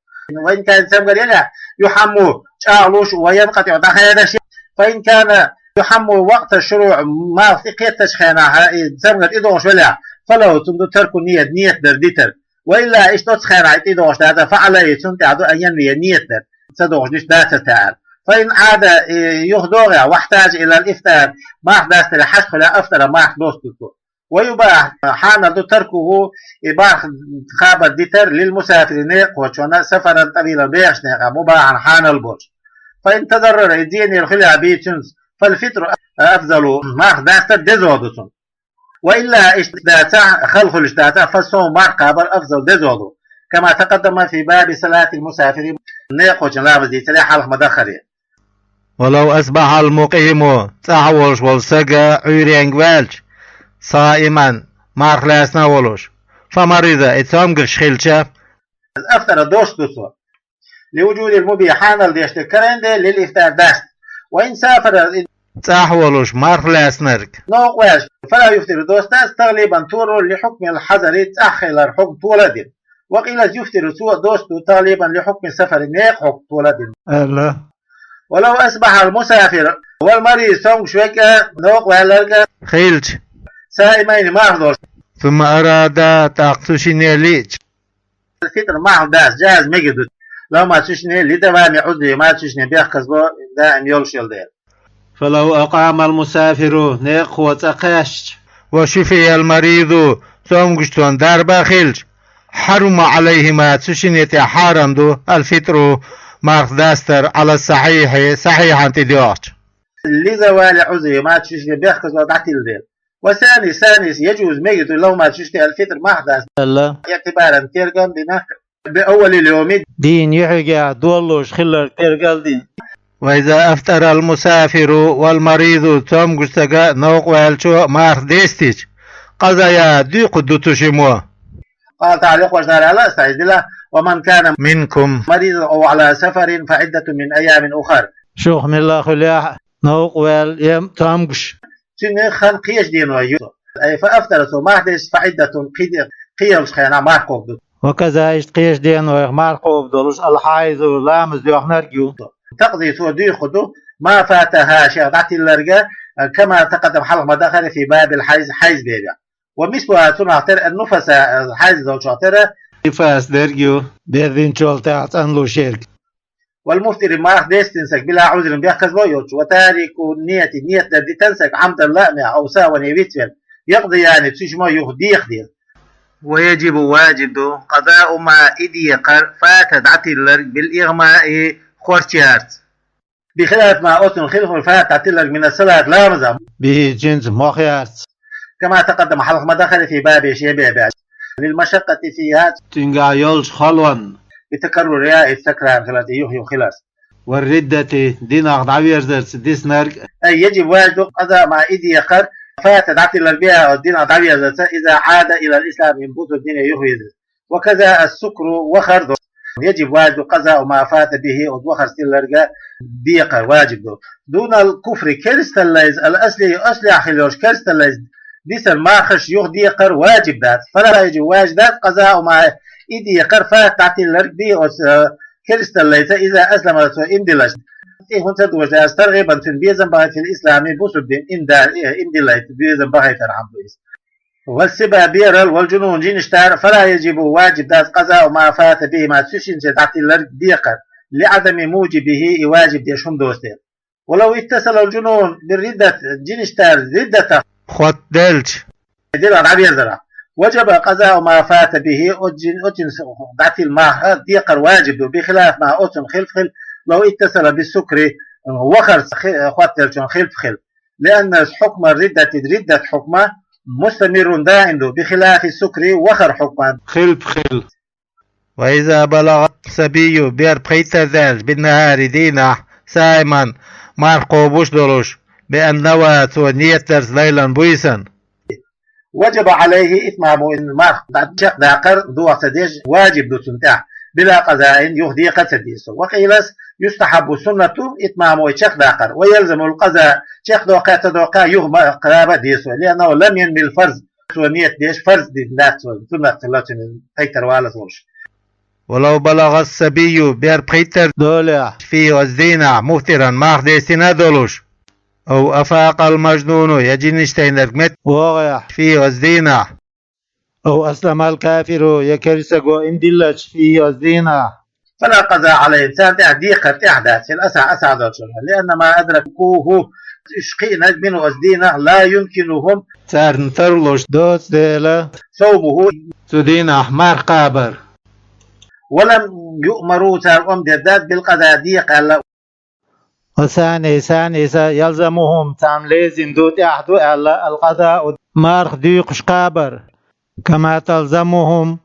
وإن كان, цамгар елахь, يحمى, чӀагӀлуш, وينقطع, дӀахедаш, فإن كان يحمى وقت الشروع, марха тӀекхеттачу хенахь, и цамгар тӀедогӀуш велахь, فله, цунна ду, ترك النية, ният дар дитар. وإلا, иштта оцу хенахь и тӀедогӀуш дацахь, فعليه, цунна тӀехь ду, أن ينوي, ният дар, ца догӀуш дича дацара тӀехь аьлла. فإن عاد, и юха догӀехь, واحتاج إلى الإفطار, марха дастаре хьаста хуьлехь, أفطر, марха досту цо. ويباح, хьанал ду, تركه, и марха кхабар дитар, للمسافر, некъахочунна, سفرا طويلا, бехачу некъа, مباحا, хьанал болуш. فإن تضرر, и зенера хуьлехь бен цуьнца, فالفطر أفضل, марха дастар дезо ду цунна. وإلا, иштта дацахь, хала хуьлуш дацахь, فالصوم, марха кхабар, أفضل, дезо ду. كما تقدم في باب صلاة المسافر, некъахочун ламаз дийцаре хьалха ма-дарра. ولو أصبح المقيم, цӀахь волуш волу стаг Ӏуьйренга ваьлча, صائما, марха лаьцна а волуш, فمرض, и цомгуш хилча, أفطر, досту цо. لوجود المبيح, хьанал деш дерг карайна дела, للإفطار, даста. وإن سافر, и цӀахь волуш марха лаьцнарг, новкъа ваьлча, فلا يفطر, досту дац, تغليبا, толор, لحكم الحضر, цӀахь хилар хьукма тола а дина. وقيل يفطر, цо а досту, تغليبا لحكم السفر, некъан хьукма тола а дина, аьлла. ولو أصبح المسافر والمريض, цомгуш верг а, новкъа ваьлларг а, хилча, صائمين, марха долуш. ثم أرادا, тӀаккха цу шинне лиъча, الفطر, марха даста, جاز, мегар ду, لهما, цу шинне, لدوام عذرهما, цу шинне бехказло даим йолуш йолу дела. فلو أقام المسافر, некъахо цӀа кхаьчча, وشفي المريض, цомгушчунна дарба а хилча, حرم عليهما, цу шинне тӀехь хьарам ду, الفطر, марха дастар, على الصحيح, сахьихьан тӀедоьгӀча. لزوال عذرهما, цу шинне бехказло дӀатилла дела. والثاني, ثاني, يجوز, мегар ду, لهما, цу шинне, الفطر, марха даста, аьлла, اعتبارا, тергам бина, بأول اليوم, дийнан юьхьигехь долалуш хилларг тергал дина. وإذا أفطر المسافر والمريض, цомгуш стага, новкъа ваьллачо марха дестича, قضيا, дуьйхур ду цу шиммо. قال تعالى, Къуръан чохь аьлла, أستعيذ بالله: ومن كان منكم مريضا أو على سفر فعدة من أيام أخر. Шух милла хуьлехь, новкъа ваьлла я цомгуш, цуьнан хан кхечу деной ю. أي فأفطر, цо марха десча, فعدة, кхин де-, кхин йолчу хенахь марха кхобу ду. وكذا, иштта кхечу денойх марха кхобу долуш, الحائض, ламаз доьхнарг ю. تقضي, цо дуьйхур ду, ما فاتها, шех дӀатилларга, كما تقدم, хьалха ма дахара, في باب الحيض, хьайз бебе. ومثلها, цунах тера, النفساء, хьайз долчох тера, нифас дерг ю, берзинчул тӀехьа цӀанлуш ерг. والمفطر, марха дестина саг, بلا عذر, бехказло йолча, وتارك النية, ният дар дитина саг, عمدا, лаамехь, أو سهوا, е вицвелла, يقضيان, цу шимма юха декхаде. ويجب, важиб ду, قضاء ما, и декхар, فات, дӀатилларг, بالإغماء, хорчъярца. بخلاف ما, оцун хилаф, فات, дӀатилларг, من الصلاة, ламаза, به, цуьнца мохъярца. كما تقدم, хьалха ма дахара, في بابه, шен бебе. للمشقة فيها, цуьнгахь йолчу халонна, بتكررها, иза такрар хиларца, юх-юх хиларца. والردة, динах дӀаверзарца диснарг. أي يجب, важиб ду, قضاء ما, и декхар, فات, дӀатилларг, بها, динах дӀаверзарца, إذا عاد إلى الإسلام, бусалба дине юхавезарца. وكذا السكر, вахар ду. يجب, важиб ду, قضاء ما فات به, оцу вахарца тилларга декхар важиб ду. دون الكفر, керсталлица, الأصلي, аслехь хилла йолчу керсталлица дисина мархаш юха декхар важиб дац. فلا يجب, важиб дац, قضاء ما, и декхар, فات, дӀатилларг, به, оцу, э, керсталлица, إذا أسلم, цо иман диллича. И хӀунда ца дожадаьлча, ترغيبا, цунна безам бахийта, في الإسلام, бусалба дин, иман да-, э, иман диллийта безам бахийтархьама ду иза. والصبا, берал, والجنون, жинаш тӀера, فلا يجب, важиб дац, قضاء ما فات بهما, цу шинца дӀатилларг декхар, لعدم موجبه, и важиб деш хӀума доцу дела. ولو اتصل الجنون بالردة, жинаш тӀера риддатах, хотта делча, динах дӀаверзарах, وجب قضاء ما فات به, оцу жин-, оцу жинца дӀатилла марха декхар важиб ду, بخلاف ما, оцун хилаф хилла, لو اتصل بالسكر, вахарца хи-, хоттаделлачун хилаф хилла. لأن حكم الردة, риддат хьукма, مستمر, даим ду, بخلاف السكر, вахар хьукма, хилаф хилла. وإذا بلغ الصبي, бер пхийттара даьлча, بالنهار, дийнахь, صائما, марха кхобуш долуш, بأن نوى, цо ниет дарца лайлан буьйсанна. وجب عليه إتمامه, иза марха дӀа-, чекхдаккхар, дохка ца деш, важиб ду цунна тӀехь, بلا قضاء, юха декхар ца деза. وقيل يستحب, суннат ду, إتمامه, чекхдаккхар, ويلزم القضاء, чекхдоккху а ца доккху а, юха ма-, кхаба а деза, لأنه لم ينو الفرض, цо ниет деш фарз дина дац цо, суннат хилла цуьнан, пхийттара валаза волуш. ولو بلغ الصبي, бер пхийттара долехь, فيه, оцу дийнахь, مفطرا, марха дестина а долуш, أو أفاق المجنون, я жинаш тайнарг меттавогӀехь, فيه, оцу дийнахь, أو أسلم الكافر, я керстаго иман диллича, فيه, оцу дийнахь, فلا قضاء عليهم, царна тӀехь декхар тӀехь дац, في الأصح, асахь долчунах, لأن ما أدركوه, уьш кхиънарг, منه, оцу дийнахь, لا يمكنهم, царна тарлуш доцу дела, صومه, цу дийнахь марха кхабар. ولم يؤمروا, цара омра дер дац, بالقضاء, декха аьлла. والثاني, цхьаьннаса, يلزمهم, царна лезим ду, тӀехь ду аьлла, القضاء, марха декхаш кхабар. كما تلزمهم,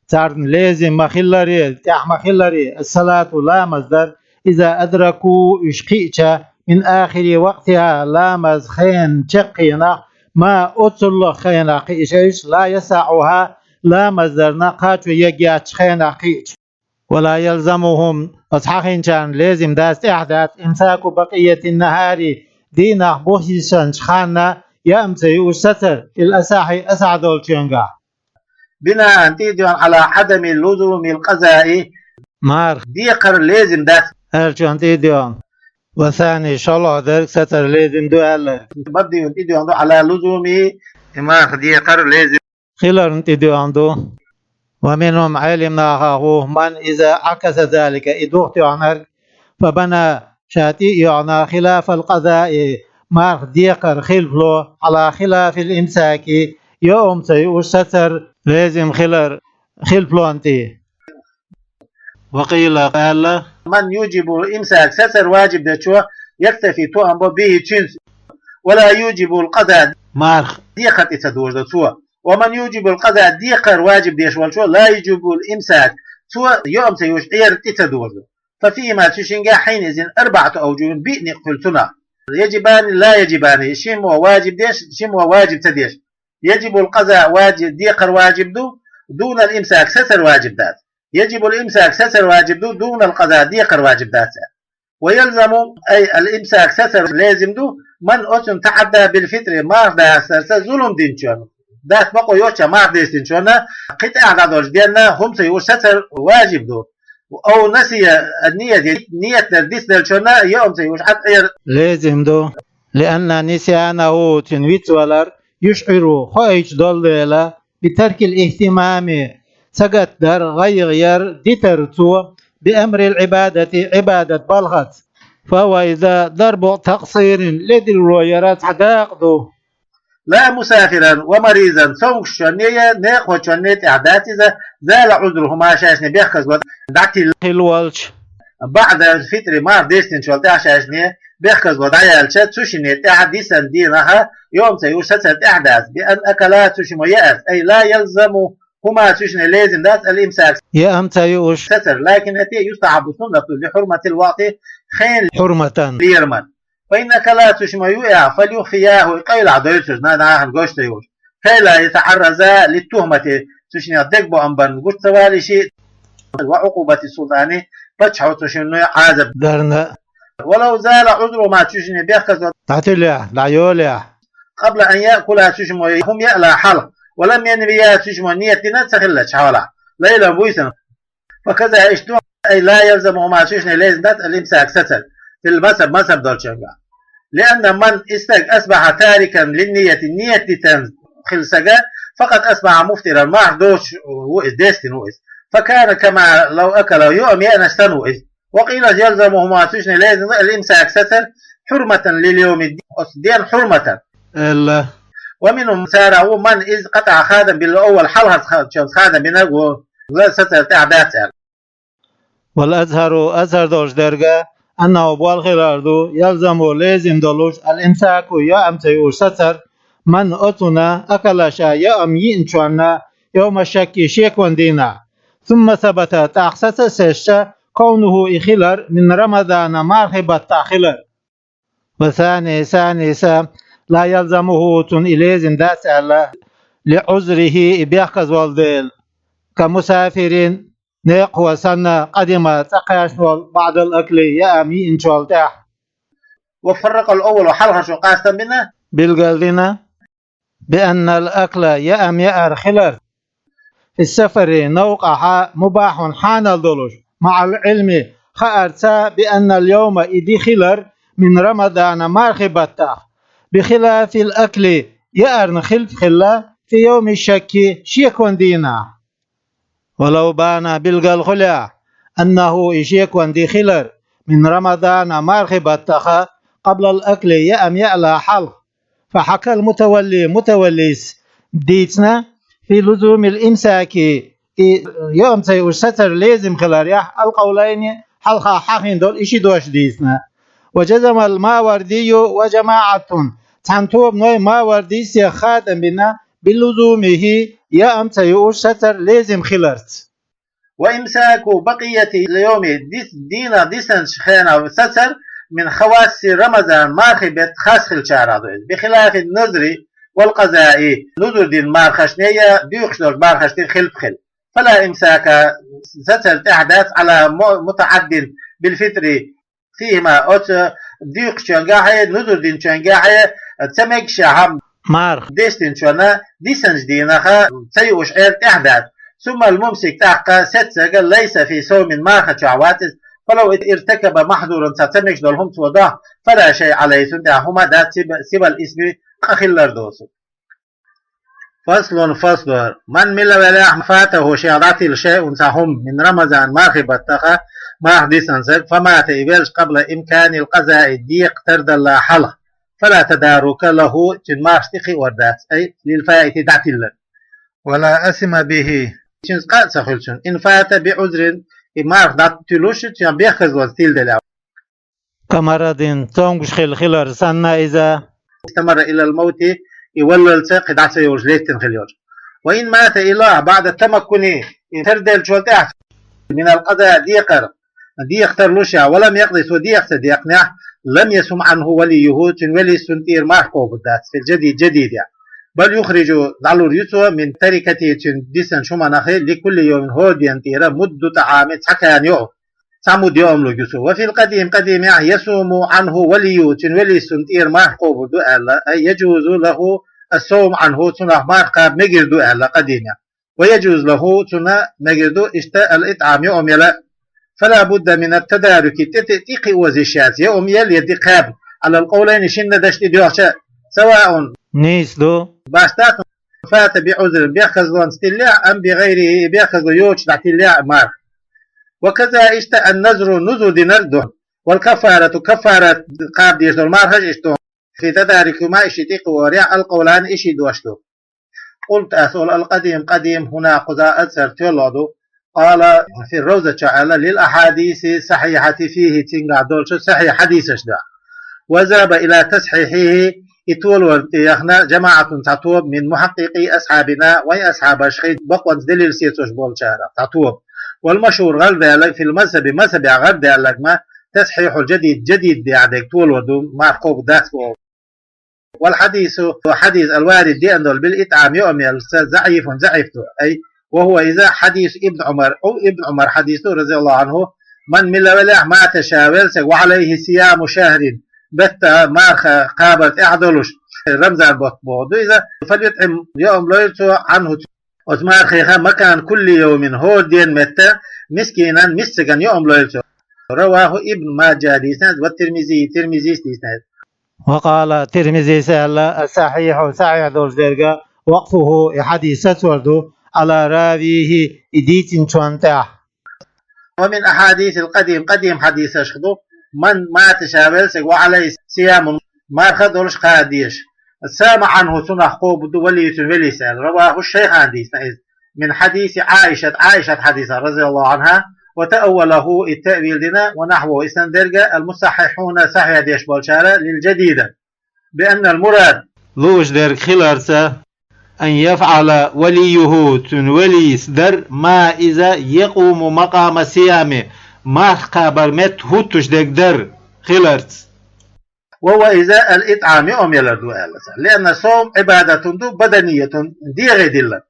царна лезим ма-хиллара, тӀехь ма-хиллара, الصلاة, ламаз дар, إذا أدركوا, уьш кхиъча, من آخر وقتها, ламазан хенан чаккхенах, ما, оццул хенах кхиъча уьш, لا يسعها, ламаз дарна кхачо ергйоцучу хенах кхиъча. ولا يلزمهم, оцу хьахийначарна лезим дац, тӀехь дац, إمساك بقية النهار, дийнахь бух йисинчу ханна яа ца юуш сацар, في الأصح, асахь долчуьнгахь. بناء, тӀедоьгӀна, على عدم لزوم القضاء, марха декхар лезим дац аьллачунна тӀедоьгӀна. والثاني, шолгӀа дерг, сацар лезим ду аьлла. مبني, тӀедоьгӀна ду, على لزومه, и марха декхар лезим хиларна тӀедоьгӀна ду. ومنهم, Ӏелам нахах ву, من إذا عكس ذلك, и духатоьхнарг, فبنى, ша тӀейоьгӀна, خلاف القضاء, марха декхар хилафло, على خلاف الإمساك, яа ца юуш сацар лезим хилар хилафлонна тӀе. وقيل, аьлла, من يوجب الإمساك, сацар важиб дечо, يكتفي, тоам бо, به, цуьнца, ولا يوجب القضاء, марха декхар тӀе ца дожадо цо. ومن يوجب القضاء, декхар важиб деш волчо, لا يوجب الإمساك, цо яа ца юуш Ӏер тӀе ца дожадо. ففيهما, цу шинга, حينئذ أربعة أوجه, биъ никъ хуьлу цунах. يجبان لا يجبان, шиммо важиб деш, шиммо важиб ца деш. يجب القضاء, важиб, декхар важиб ду, دون الإمساك, сацар важиб дац. يجب الإمساك, сацар важиб ду, دون القضاء, декхар важиб дац. ويلزم, أي الإمساك, сацар лезим ду, من, оцунна, تعدى بالفطر, марха дастарца зулам динчунна, дац бакъо йоцча марха дестинчунна, кхин тӀехь дӀадолчу денна хӀума ца юуш сацар важиб ду. أو نسي النية, ният дар дицделчунна йоам ца юуш Ӏад Ӏер лезим ду. لأن نسيانه, цуьнан вицвалар, يشعر, хоуьйтуш долу дела, بترك الاهتمام, сагатдар, гӀайгӀа яр, дитар цо, بأمر العبادة, Ӏибадат балхаца. فهو, иза, ضرب تقصير, ледарло яра цхьа дакъа ду. لا مسافرا ومريضا, цомгушчунна я, некъахочунна тӀехь дац иза, زال عذره, хӀума шайшна бехказло дӀатилла хилла волчу. بعد الفطر, марха дестинчул тӀаьхьа шайшна бехказло дӀаяьлча, цу шинна тӀехь дисан дийнахь йоам ца юуш сацар тӀехь дац, بأن أكلا, цу шимма яарца, أي لا يلزمهما, цу шинна лезим дац, الإمساك, яам ца юуш сацар, لكن أتي يستحب, суннат ду, لحرمة الوقت, хенан хьурматан, лераман. فإن أكلا, цу шимма юуш, فليخفياه, къайлахь дойцуш, нахана гуш ца йолуш, كي لا يتعرضا للتهمة, цу шинна дегабоам барна гуш ца валийша, وعقوبة السلطان, паччахьо цу шинна Ӏазап дарна. ولو زال عذرهما, цу шинна бехказло дӀатилла, дӀайоллехь, قبل أن يأكلا, цу шимма хӀума яалахь хьалха, ولم ينويا, цу шимма ният дина ца хиллачу хьолехь, ليلا, буьйсанна, فكذا, иштта, أي لا يلزمهما, цу шинна лезим дац, الإمساك, сацар, في المذهب, мазхӀаб долчуьнгахь. لأن من, и стаг, أصبح تاركا للنية, ният дитина хилла стаг, فقد أصبح مفطرا, марха доцуш ву иза, дестина ву иза. فكان كما لو أكل, йоам еанаш санна ву иза. وقيل يلزمهما, цу шинна лезим ду, الإمساك, сацар, حرمة لليوم, оцу ден хьурматан, аьлла. ومنهم, царах ву, من, иза, قطع, хадам биллина, أول, хьалхарчунца хадам бинарг ву, ла, сацар тӀехь дац аьлла. والأظهر, азхӀар долуш дерг, أنه, болх хилар ду, يلزم, лезим долуш, الإمساك, йоам ца юуш сацар, من, оцунна, أكل, ша йоам йиъначунна, يوم الشك, шекон дийнахь. ثم ثبت, тӀаккха саца сесча, كونه, и хилар, من رمضان, мархи баттахь хилар. والثاني, санийса, لا يلزمه, цунна и лезим дац аьлла, لعذره, и бехказволу дела, كمسافر, некъахо санна, قدم, цӀа кхаьчна волу, بعد الأكل, йоам йиъначул тӀаьхьа. وفرق الأول, хьалхарчо къастам бина, билгалдина, بأن الأكل, йоам яар хилар, في السفر, новкъахь, مباح, хьанал долуш, مع العلم, хаарца, بأن اليوم, и де хилар, من رمضان, мархи баттахь, بخلاف الأكل, йоарна хилла хилла, في يوم الشك, шекон дийнахь. ولو بان, билгал хуьлехь, أنه, и шекон де хилар, من رمضان, мархи баттахь, قبل الأكل, йоам яалахь хьалха. فحكى المتولي, мутаваллис дийцина, في لزوم الإمساك, и йоам ца юуш сацар лезим хиларехь, القولين, хьалха хьахийна долу и ши дош дийцина. وجزم الماوردي وجماعة, цхьана тобано, Мавардис, хадам бина, بلزومه, йоам ца юуш сацар лезим хиларца. وإمساك بقية اليوم, дис-, дийнахь дисинчу хенахь сацар, من خواص رمضان, мархи беттан хас хиллачарах ду иза, بخلاف النذر والقضاء, нузур дина мархашна я дуьйцуш долчу мархашна хилпа хилла. فلا إمساك, сацар тӀехь дац, على م-, متعد بالفطر فيهما, оцу дуьйцучуьнгахь а, нузур динчуьнгахь а, ца мегашехь, марха дестинчунна дисинчу дийнахь ца юуш Ӏер тӀехь дац. ثم الممسك, тӀаккха сецнарг, ليس في صوم, марха чохь вац иза, فلو ارتكب محظورا, цхьа ца мегаш долу хӀума цо дохь, فلا شيء عليه, цунна тӀехь хӀума дац, سوى الإثم, къа хилар доцург. فصل, фасл, من, мила велахь, فاته, шех дӀатилла, شيء, цхьа хӀума, من رمضان, мархи баттахь, марха дисина стаг, فمات, и велча, قبل إمكان القضاء, декъа тардалла хьалха, فلا تدارك له, цуьнан мархаш тӀекхиор дац, أي للفائت, дӀатиллар. ولا إثم به, цуьнца къа а ца хуьлу цуьнан, إن فات بعذر, и марха дӀатуьллуш, цуьнан бехказлонца тилделла. كمرض, цомгуш хилла хилар санна иза. استمر إلى الموت, и валлалца кхин дӀа ца йолуш леттина хилла йолуш. وإن مات, и лахь, بعد التمكن, и тарделлачул тӀаьхьа, من القضاء, декъар, декъа тарлушехь, ولم يقض, цо декъа ца декънехь, لم يصم عنه وليه, цуьнан велис цунна тӀера марха кхобур дац, في الجديد, жадидехь. بل يخرج, дӀалур ю цо, من تركته, цуьнан дисинчу хӀуманах, لكل يوم, хӀора ден тӀера, مد طعام, цхьа кана йоӀ. Цхьа мудда йоӀ лур ю цо. وفي القديم, къадимехь, يصوم عنه وليه, цуьнан велис цунна тӀера марха кхобур ду аьлла, أي يجوز له الصوم عنه, цунах марха кхаба мегар ду аьлла къадимехь. ويجوز له, цунна мегар ду, иштта, الإطعام, йоӀ яла. فلا بد من التدارك, тӀе-, тӀе-, тӀекхиоза йиш яц, я ум ял, я ди кхаба, على القولين, шинна дашта тӀе доьгӀча, سواء, нийса ду, башта, فات بعذر, бехказлонца тиллехь, أم بغيره, бехказло йоцуш дӀатиллехь марха. وكذا, иштта, النذر, нузур динарг ду, والكفارة, каффарат кхаба дезаш долу мархаш иштта ду, في تداركهما, и шиъ тӀекхиорехь, القولان, и шиъ дош ду. قلت, ас олу, القديم, къадим, هنا, кхузахь, أظهر, тоьлла ду. قال في الروضة чохь аьлла, للأحاديث الصحيحة فيه, цуьнгахь долчу сахьихь хьадисаш дуьхьа. وذهب إلى تصحيحه, и толор тӀе яхна, جماعة, цхьа тоба, من محققي أصحابنا, вайн асхьабашкахь бакъонца делил сецош болчарах цхьа тоба. والمشهور, гӀардаьлларг, في المذهب, мазхабехь гӀардаьлларг ма, تصحيح الجديد, жадид дехьа дерг толор ду, марха кхобуш дац боху. والحديث, хьадис, الوارد, деана долу, بالإطعام, йоӀам яларца, ضعيف, заӀиф ду. أي وهو, иза, حديث ابن عمر, Ибн Ӏумар хьадис ду, رضي الله عنه, من, мила велахь, مات, ша велла стаг, وعليه صيام شهر, бетта марха кхабар тӀехь долуш, Рамзан бутт боху ду иза, فليطعم, йоӀам лойла цо, عنه, оцу мархех, مكان كل يوم, хӀора ден метта, مسكينا, мисканна йоӀам лойла цо. رواه ابن ماجه, дийцина иза, والترمذي, Тирмизис дийцина иза. وقال, Тирмизис аьлла, الصحيح, сахьихь долуш дерг, وقفه, и хьадис сацор ду, على راويه, и дийцинчунна тӀехь. ومن أحاديث القديم, къадим хьадисашкахь ду, من مات, ша велла стаг, وعليه صيام, марха долуш кхаба дезаш, صام عنه, цунах кхобур ду, ولي, цуьнан велис аьлла. رواه الشيخان, дийцина иза. من حديث عائشة, Ӏайшат хьадисах, رضي الله عنها, وتأوله, и таъвил дина, ونحوه, и санна дерг, المصححون, сахьихь деш болчара, للجديد, بأن المراد, лууш дерг хиларца, أن يفعل وليه, цуьнан велис дар, ما, иза, يقوم مقام الصيام, марха кхабар метта хӀуттуш дерг дар хиларца. وهو, иза, الإطعام, йоӀам ялар ду аьлла цара. لأن الصوم عبادة, ду, بدنية, дегӀе диллар.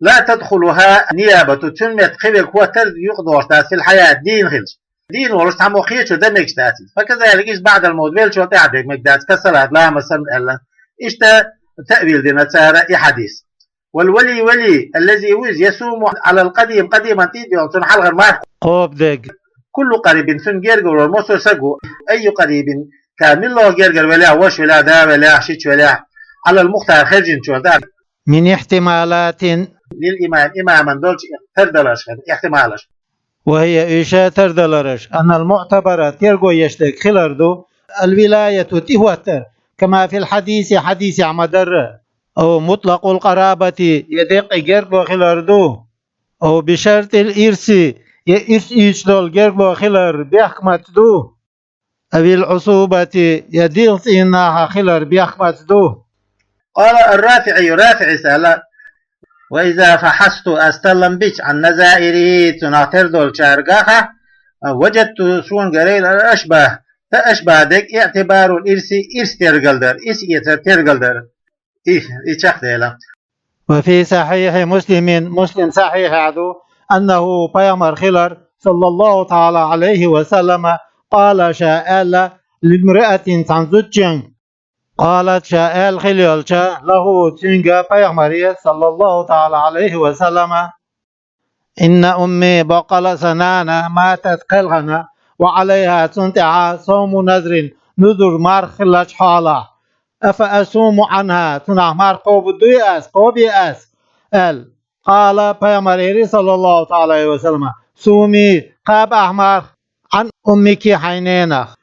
لا تدخلها النيابة, цуьнан метта кхин верг хӀоттар юкъадогӀуш дац, في الحياة, дийна хилча. Дийна волуш цхьаммо кхечо дан мегаш дац иза. فكذلك, иштта, بعد الموت, веллачул тӀаьхьа дан мегаш дац, كالصلاة, ламаз санна аьлла. Иштта таъвил дина цара и хьадис. والولي, вали, الذي, ву иза, يصوم على القديم, къадиман тӀе а доьгӀна, цунна хьалхара марха кхобу дерг, كل قريب, цунна гергара вара массо а стаг ву, أي قريب كان, муьлхха гергара велахь, ваша велахь, да велахь, шича велахь, على المختار, хержинчуьра, да. من احتمالات, للإمام, имаман долчу тардаларш, ихтималаш. وهي, уьш тардаларш, أن المعتبر, терго еш дерг хилар ду, الولاية, тӀехӀоттар, كما في الحديث, хьадисехь ма-дарра, أو مطلق القرابة, я деккъа гергарло хилар ду, أو بشرط الإرث, я ирс ийцуш долу гергарло хилар бехк-матт ду, أو العصوبة, я дегӀан цӀийнан нахах хилар бехк-матт ду. قال الرافعي, РафиӀис аьлла: وإذا فحصت, ас таллам бича, عن نظائره, цунах тера долчаьргахь, وجدت, суна гира, الأشبه, та ашбах дерг, اعتبار الإرث, ирс тергал дар, ирс эцар тергал дар. И, и чекхдела. وفي صحيح مسلم, Муслим сахьихьехь ду, أنه, пайхамар хилар, صلى الله تعالى عليه وسلم, قال, ша аьлла, لامرأة, цхьана зудчуьнга, قالت, ша аьлла хилла йолча, له, цуьнга, пайхамаре, صلى الله تعالى عليه وسلم: إن أمي, боккъала сан нана, ماتت, кхелхина, وعليها, цунна тӀехь, صوم نذر, нузур марха хиллачу хьолахь, أفأصوم عنها, цунах марха кхобур дуй ас, кхобий ас? аьлла. قال, пайхамар элира, صلى الله تعالى عليه وسلم: صومي, кхаба ахь марха, عن أمك, хьайн ненах.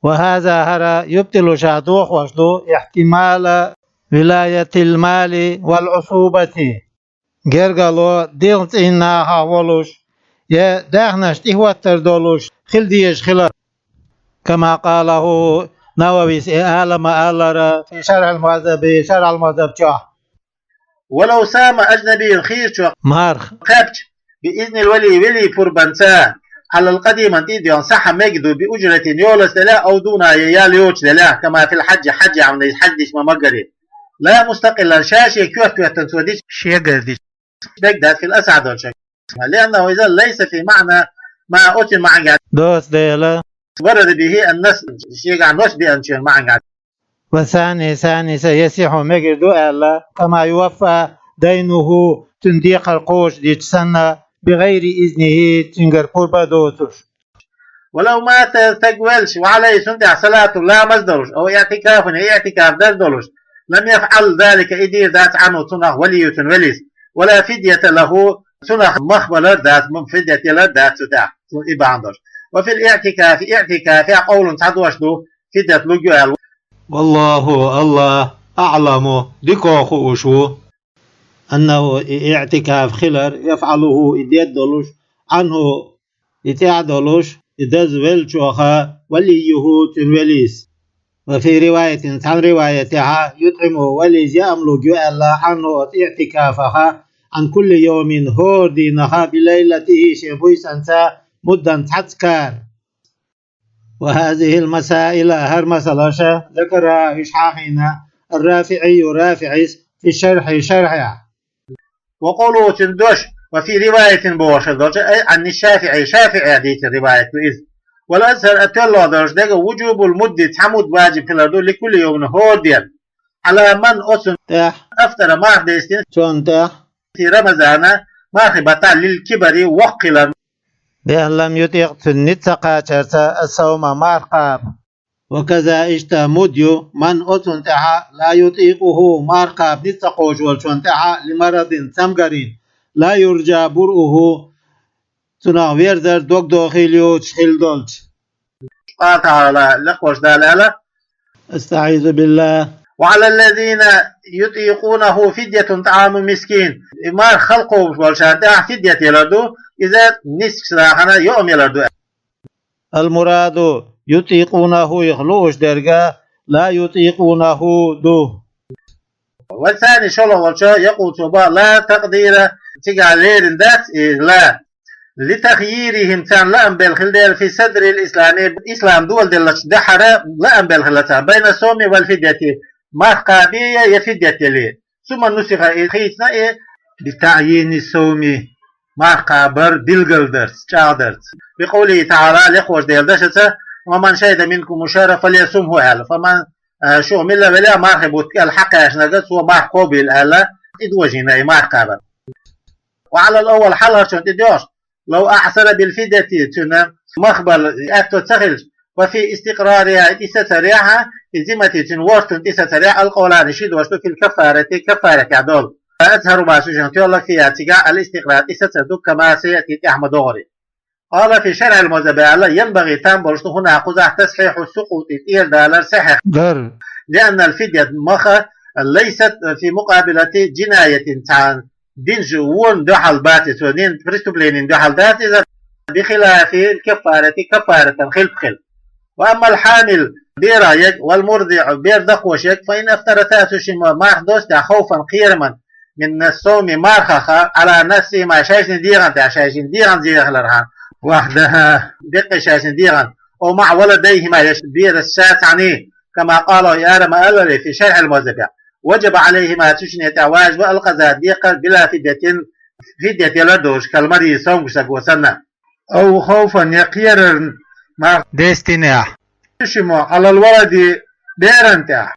وهذا, хӀара, يبطل, ша дохош ду, احتمال ولاية المال والعصوبة, гергарло дегӀан цӀийнан нахах волуш, я даьхнаш тӀехӀоттар долуш хила дезаш хилар. كما قاله, Нававис и ала ма-аллара, في شرح المهذب, Шархьул-Мухьаззаб чохь. ولو صام أجنبي, хийрачо марха кхаьбча, بإذن الولي, велий пурбанца, على القديم, тӀе а доьгӀна, صح, мегар ду, بأجرة, йолаца делахь, أو دونها, я ял йоцуш делахь, كما في الحج, хьаьжехь, хьаьж дича ма-гарра. لا مستقلا, ша-шен коьрта хӀоьттина цо дича, шегара дича, мегар дац, في الأصح, долчуьнга. لأنه إذا ليس في معنى ما, оцуьнан маьӀнехь доцу дела, ورد به النص, шегахь нос беанчуьнан маьӀнехь. والثاني, ثاني, сан, يصح, мегар ду аьлла, كما يوفى دينه, цуьнан декхар кхочушдича санна, بغير إذنه, цуьнгара пурба доцуш. ولو مات, стаг велча, وعليه, цунна тӀехь صلاة, ламаз долуш, أو اعتكاف, я иӀтикаф дар долуш, لم يفعل ذلك, и дийр дац, عنه, цунах, ولي, цуьнан велис, ولا فدية له, цунах мах балар дац, м-, фидят ялар дац цу тӀехь, цу и бахьана долуш. وفي الاعتكاف, иӀтикафехь, قول, цхьа дош ду, фидят луг ю аьлла. والله, АллахӀ, أعلم, дика хууш ву. أنه, и иӀтикаф хилар, يفعله, и дед долуш, عنه, и тӀехь долуш, и даза веллачух, وليه, цуьнан велис. وفي رواية, цхьана риваятехь, يطعمه, велис яа-м луг ю аьлла, عنه, оцу иӀтикафах, عن كل يوم, хӀора дийнах, بليلته, шен буьйсанца, مدا, цхьацца кара. وهذه المسائل, хӀара масалаш, ذكرها, уьш хьахийна, الرافعي, РафиӀис, في الشرح, шархьехь. وقوله, цуьнан дош, وفي رواية бохуш долчу, أي عن الشافعي, ШафиӀе дийцина риваят ду иза. والأظهر, а тоьлла долуш дерг, وجوب المد, цхьа муд важиб хилар ду, لكل يوم, хӀора дийнахь, على من, оцунна тӀехь, أفطر, марха дестина, цунна тӀехь, في رمضان, мархи баттахь, للكبر, воккха хилар, بأن لم يطق, цунна ницкъ ца кхачарца, الصوم, марха кхаба. وكذا, иштта муд ю, من, оцунна тӀехь, لا يطيقه, марха кхаба ницкъ ца кхочуш волчунна тӀехь, لمرض, цамгарна, لا يرجى برؤه, цунах верзар дог дохийла йоцуш хилла долчу. قال تعالى, лекхош Дала аьлла, أستعيذ بالله. وعلى الذين يطيقونه فدية طعام مسكين. И марха хала кхобуш болчарна тӀехь фидят ялар ду, иза мискачу нахана йоӀам ялар ду. المراد, يطيقونه-х лууш дерг, لا يطيقونه ду. والثاني, шолгӀа волчо, يقول, цо боху, لا تقدير, цигахь лерина дац и ла, لتخييرهم, царна лаам белла хилла дела, في صدر الإسلام, ислам доладеллачу дуьххьара лаам белла хилла царна, بين الصوم والفدية, марха кхабе я, я фидят яле. ثم نسخ, и хийцина и, بتعيين الصوم, марха кхабар билгалдарца, чӀагӀдарца. بقوله تعالى, лекхош Делан дашаца, ومن شهد منكم الشهر فليصمه аьлла. فمن, а, шух милла велахь мархи бутт кӀел хьакхаьчнарг, цо марха кхобийла аьлла, и дожийна и марха кхабар. وعلى الأول, хьалхарчунна тӀе доьгӀуш, لو أعسر بالفدية, цуьнан мах бала аьтто ца хилча, وفي استقرارها, и сацарехь, и ذمة, цуьнан ворхӀ тӀе сацарехь, القولان, ши дош ду, في الكفارة, каффаратехь долу. وأظهر ما, цуьнан тоьлларг, فيها, цигахь, الاستقرار, и сацар ду, كما سيأتي, тӀехь ма догӀура. قال في شرح المذهب аьлла, ينبغي, там болуш ду, هنا, кхузахь, تصحيح السقوط, тӀера далар сахьех дар. لأن الفدية, мах, ليست في مقابلة جناية, цхьа динчу вонна дуьхьал бац иза, цо дина преступленина дуьхьал дац иза, بخلاف الكفارة, каффаратан хилпа хила. وأما الحامل, берах ерг, والمرضع, бер дакхош ерг, فإن أفطرتا, цу шимма марха доссахь, خوفا, кхераман, من الصوم, мархах, على نفسهما, шайшинна дегӀан тӀехь, шайшинна дегӀан зехалархьама, وحدها, деккъе шайшинна дегӀан, أو مع ولديهما, я берашца цхьаьна, كما قال, и ара ма-аллара, في شرح المذهب, وجب عليهما, цу шинна тӀехь важиб ду, القضاء, декхар, بلا فدية, фидят ялар долуш, كالمريض, сонгуш стага санна. أو خوفا, я кхерарна марха дестинехь, шимма, على الولد, беран тӀехь.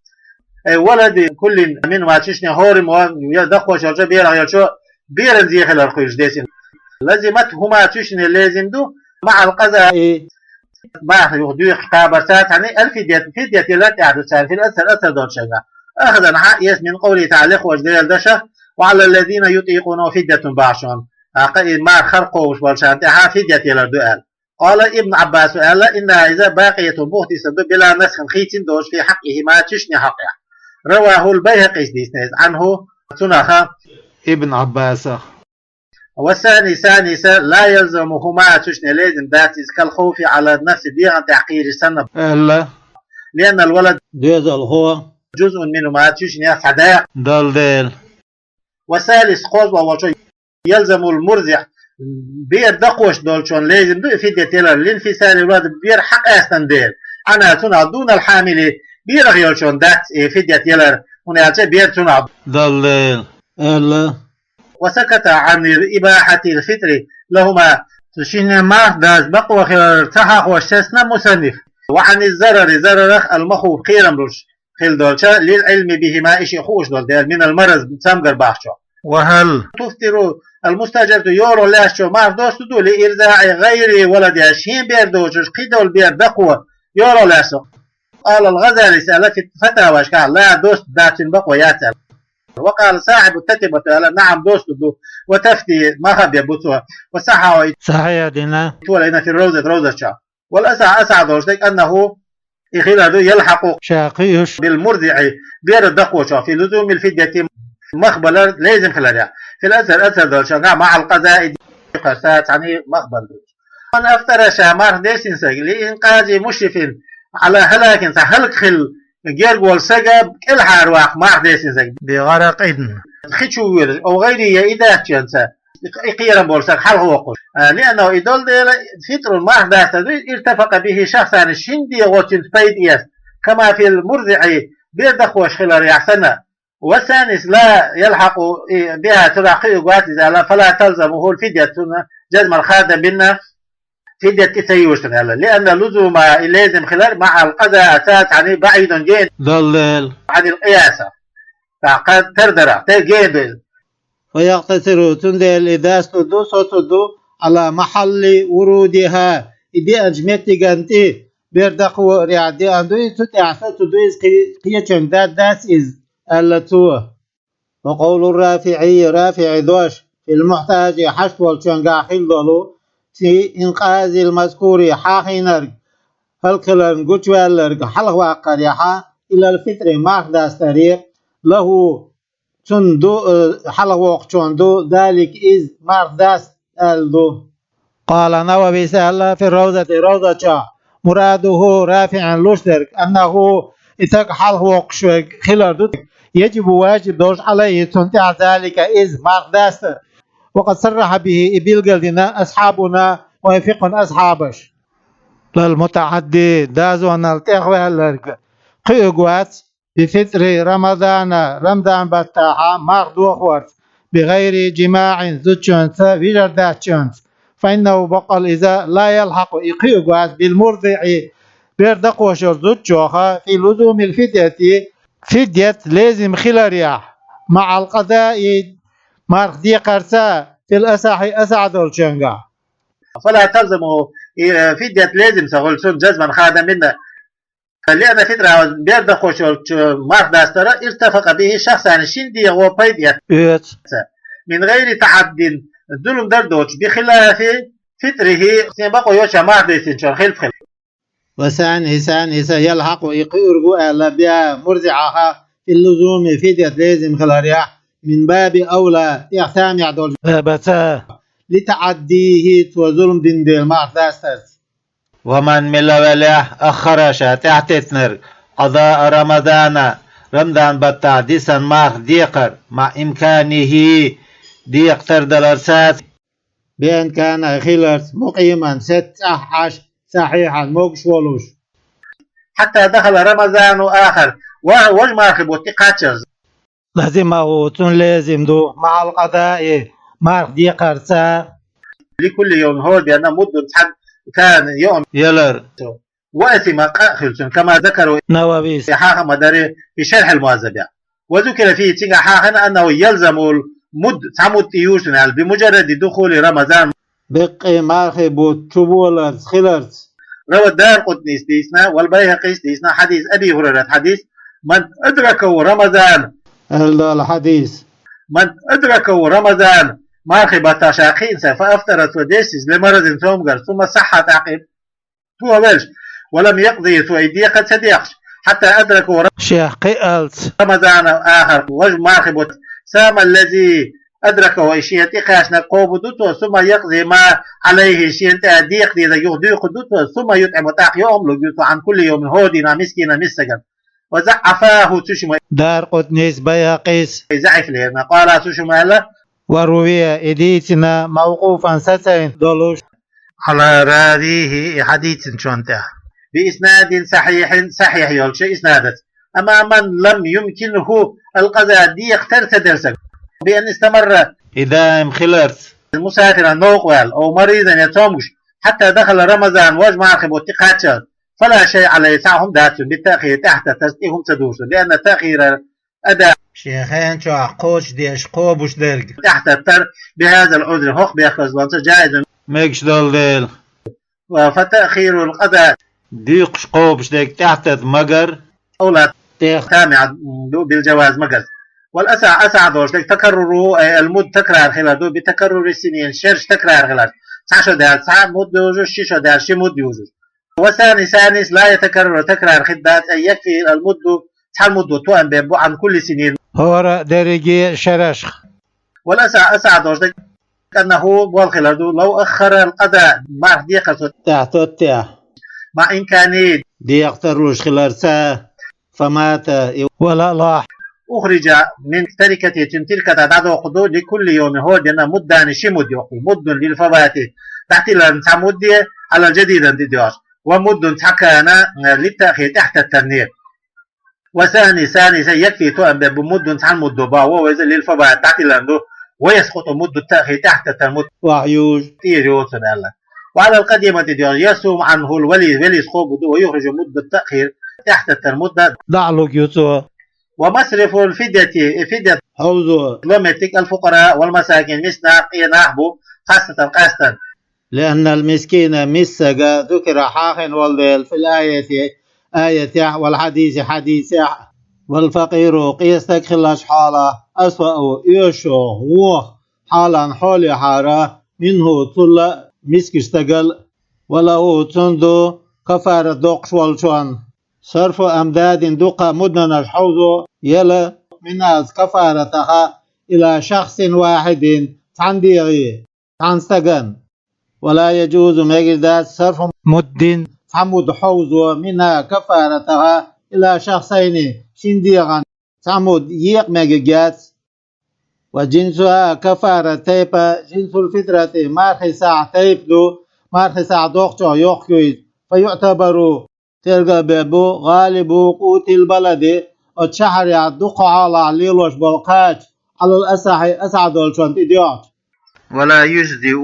أي ولد كل منهما, цу шинна хӀораммо, я дакхош йолчо, берах йолчо, беран зехалар хуьлуш дестина. لزمتهما, цу шинна лезим ду, مع القضاء, марха юха декхар кхабарца цхьаьна, الفدية, фидят ялар тӀехь ду царна, في الأظهر, азхӀар долчуьнгахь. أخذا, хьаэца, من قوله تعالى, лекхочу Делан дашах, وعلى الذين يطيقونه فدية бахьана. ТӀаккха и марха хала кхобуш болчарна тӀехь фидят ялар ду аьлла. قال ابن عباس аьлла, إنها, иза, باقية, бухтиса ду, بلا نسخ, хийцина долуш, في حقهما, цу шинна хьакъехь. رواه البيهقي, дийцина иза, عنه, цунах, Ибн Ӏаббасах. والثاني, санийса, لا يلزمهما, цу шинна лезим дац иза, كالخوف على النفس, дегӀан тӀехь кхерар санна, аьлла, لأن الولد, доьзалхо, جزء منهما, цу шиннех цхьа дакъа, долу дела. والثالث, кхозлагӀа волчо, يلزم المرضع, бер дакхош долчунна лезим ду и фидят ялар, لانفصال الولد, бер хьакъаьстина дела. عنها, цунах, دون الحامل, берах йолчунна дац и фидят ялар, хӀунда аьлча бер цунах долу дела, аьлла. وسكت عن إباحة الفطر لهما, цу шинна марха даза бакъо хилар ца хьахош сецна мусанниф. وعن الضرر, зарарах, المخوف, кхерам луш хила долча, للعلم بهما, и шиъ хууш долу дела, من المرض, цамгар бахчо. وهل تفطر المستأجرة, йола лаьцачо марха достаргдий, لإرضاع غير ولدها, шен бер доцуш кхидолу бер дакхо йола лаьцча? قال الغزالي, аьлла, في الفتاوى, لا, достаргдац, цуьнан бакъо яц аьлла. وقال صاحب التتمة, аьлла, نعم, достаргду, وتفتي, марха бе бу цо, وصححه, сахьихь дина, цо лайна في الروضة, ровза чохь. والأصح, асахь долуш дерг, أنه, и хилар ду, يلحق, ша кхуьуш, بالمرضع, бер дакхочух, في لزوم الفدية, марха балар лезим хиларехь. في الأظهر, азхьар долчуьнгахь, مع القضاء, декхарца цхьаьна марха бала. من أفطر, ша марха десна стаг, لإنقاذ مشرف على هلاك, цхьа хӀаллак хилла герга волу стага кӀелхьарваккха марха десна стаг, بغرق, хи чу воьдуш, أو غيره, я и дац цуьнца, и кхерам болу стаг хьалхавоккхуш. А, لأنه, и долу дела, فطر, марха дастар ду, ارتفق به شخصان, шина дегӀо цуьнца пайда эцна, كما في المرضع, бер дакхош хиларехь санна. والثاني, لا يلحق, и, بها, цунах кхуьуш вац иза аьлла, فلا تلزمه الفدية, цунна جزمًا خادم بنا, фидят и ца юьйцуш аьлла. لأن لزومها, и лезим хилар, مع القضاء, цаца цхьаьна, بعيد, гена, долу дела, عن القياس, тӀаккха тардарах, те гена ду иза. فيقتصر, цундела и дастур ду, соцур ду, على محل ورودها, и деанчу меттиган тӀе бер дакхарехь деана ду иза, цу тӀехь соцур ду иза, кхи-, кхечуьнга дац иза, аьлла цо. وقول الرافعي, РафиӀи дош, في المحتاج, хьашт волчуьнгахь хилла долу, في إنقاذ المذكور, хьахийнарг, хӀаллакьхиларна гучуваьлларг хьалхаваккхарехь, إلى الفطر, марха дастаре, له, цунна ду, э, хьалхавоккхучунна ду, ذلك, иза, марха даста, аьлла ду. قال النووي, аьлла, في الروضة, ровза чохь: مراده, РафиӀина луш дерг, أنه, и стаг хьалхавоккхуш верг хилар ду, يجب, важиб долуш, عليه, цунна тӀехь, ذلك, иза, марха дастар. وقد صرح به, и билгалдина, أصحابنا, вайн фикъхӀан асхьабаш. لا المتعدي, дозанал тӀехваьлларг кхуьуш вац, بفطر رمضان, Рамадан баттахь марха дохорца, بغير جماع, зудчуьнца, вижар даьллачуьнца, فإنه, баккъал иза, لا يلحق, и кхуьуш вац, بالمرضع, бер дакхош йолчу зудчух, في لزوم الفدية, фидят лезим хиларехь, مع القضاء, марха декхарца, في الأصح, асахь долчуьнгахь. فلا تلزمه, и, э, фидят лезим ца хуьлу цунна, جزمًا خادم بنا, لأن فطره, бер дакхош йолчу марха дастара, ارتفق به شخصان, шина дегӀо пайда эцна, оьцу, من غير تعد, зулам дар доцуш, بخلاف فطره, шен бакъо йоцуш марха дийцинчуьра хилла хила. والثاني, ثاني, يلحق, и кхуьур ву аьлла, بها, мурдиӀах, في لزوم الفدية, лезим хиларехь, من باب أولى, тӀехь тамехь долчу бабаца, لتعديه, цо зулам дина дела марха дастарца. ومن, мила велахь, أخر, ша тӀаьхьатеттинарг, قضاء رمضان, Рамадан баттахь дисан марха декхар, مع إمكانه, декъа тардаларца, بأن كان, хиларца, مقيما, сеццахь Ӏаш, صحيحا, могуш волуш. حتى دخل رمضان آخر, ва-, важа мархи бутт тӀе кхаччалц. لزمه, цунна лезим ду, مع القضاء, марха декхарца, لكل يوم, хӀора дийнна, مد, цхьа, كان, юкъ, ялар, وأثم, къа а хуьлу цунна, كما ذكره النووي, хьаха ма дари, في شرح المهذب. وذكر فيه, цигахь хьахийна, أنه يلزم المد, цхьа мудд тӀе юьйцуш ю аьлла, بمجرد دخول رمضان, баккхий мархи бутт чуболарца, хиларца. روى الدارقطني дийцина, والبيهقي дийцина, حديث أبي هريرة хьадис, من أدركه رمضان, аьлла долу хьадис. من أدركه رمضان, мархи баттахь ша кхиъна саг, فأفطر, цо десна иза, لمرض, цомгар, ثم صح, тӀаккха и, цо велча, ولم يقضه, цо и декхар ца декхча, حتى أدركه, шех кхиалц, رمضان آخر, важа мархи бутт, صام الذي أدركه, и шена тӀекхаьчнарг кхобур ду цо, ثم يقضي ما عليه, шена тӀе декъа дезарг юха дуьйцур ду цо, ثم يطعم, тӀаккха юург лур ду цо, عن كل يوم, хӀора дийнахь, مسكينا, мискинна сагана. وضعفاه, цу шимма, Даркъутнис, Байхьакъис, заиф лерина, къала, цу шимма аьлла, وروي, и дийцина, موقوفا, сацийна долуш, على راويه, и хьадийцинчунна тӀехь, بإسناد صحيح, сахьихь йолчу иснадаца. أما من لم يمكنه القضاء, декъа тар ца делла саг, بأن استمر, и даим хиларца, مسافرا, новкъа ваьлла, أو مريضا, я цомгуш, حتى دخل رمضان, важа мархи бутт тӀе кхаччалц, فلا شيء عليه, цхьа хӀума дац цунна, بالتأخير, тӀаьхьататтарца, тӀе хӀума ца дузуш, لأن تأخير أداء. Шен хенчохь кхочушдеш кхобуш дерг. تحت التر بهذا العذر, хӀокху бехказлонца جائز. Мегаш долу дела. وفتأخير القضاء. Дуьйхуш кхобуш дерг тӀаьхьатата магар. أولى. Тех. تامعة ду بالجواز, магар. والأصح, асахь долуш дерг تكرره, أي المد, تكرار хилар ду, بتكرر السنين, шераш تكرار хилар. Цхьа шо даьлча цхьа мудда южуш, ши шо даьлча ши мудда южуш. والثاني, санис, لا يتكرر, تكرار хир дац, أي يكفي المد, цхьана мудда тоам бер бу عن كل سنين. ХӀора дерриге шерашка. والأصح, асахь долуш дерг أنه, болх хилар ду, لو أخر القضاء, марх декхар цо тӀаьхьатоттехь. مع إمكانه. Декхар тарлуш хиларца, فمات, и вала лахь. أخرج من تركته, цуьнан тиркатах дӀадоккхур ду, لكل يوم, хӀора дийнна مدان, ши мудда йоккхур, مد للفوات, дӀатиларна цхьа мудде, على الجديد, тӀедоьгӀуш, ومد, цхьа كان, للتأخير, тӀаьхьататтарне. والثاني, санис, يكفي, тоам бер бу, مد, цхьана мудда боху, وهو, иза, للفوات, дӀатиларна ду, ويسقط مد التأخير, тӀаьхьататтан мудда, вахь южу, тӀера йоцург аьлла. وعلى القديمة, тӀедоьгӀуш, يصوم عنه الولي, велис кхобур ду, ويخرج مد التأخير, тӀаьхьататтан мудда, дӀа а лур ю цо. ومصرف الفدية, и фидят, хьовзо, ло меттиг, الفقراء والمساكين, миска нах, къен нах бу, خاصة, къаьсттина. لأن المسكين, миска стаг, ذكر, хьахийна волу дела, في الآية, аятехь, والحديث, хьадисехь, والفقير, къен стаг хиллачу хьолах, أسوأ, оьшуш, вон хьалан хьолехьара, منه, цул а, мискачу стагал, وله, цунна ду, каффарат доккхуш волчунна, صرف أمداد, дуккха муднанаш хьовзо, яла, منها, каффаратах, إلى شخص واحد, цхьана дегӀе, цхьана стагана. ولا يجوز, мегар дац, صرف مد, цхьа мудда хьовзо, منها, каффаратах, إلى شخصين, шина дегӀана цхьа мудда екъа мегар яц. وجنسها, каффарат тайпа, جنس الفطرة, мархин сахь тайпа ду, мархин сахь доккхучух йоккха ю иза. فيعتبر, тергал бер бу, غالب قوت البلد, оцу шахьарехь дуккха хьолахь лелош болу кхача, على الأصح, асахь долчунна тӀедоьгӀча. ولا يجزئ,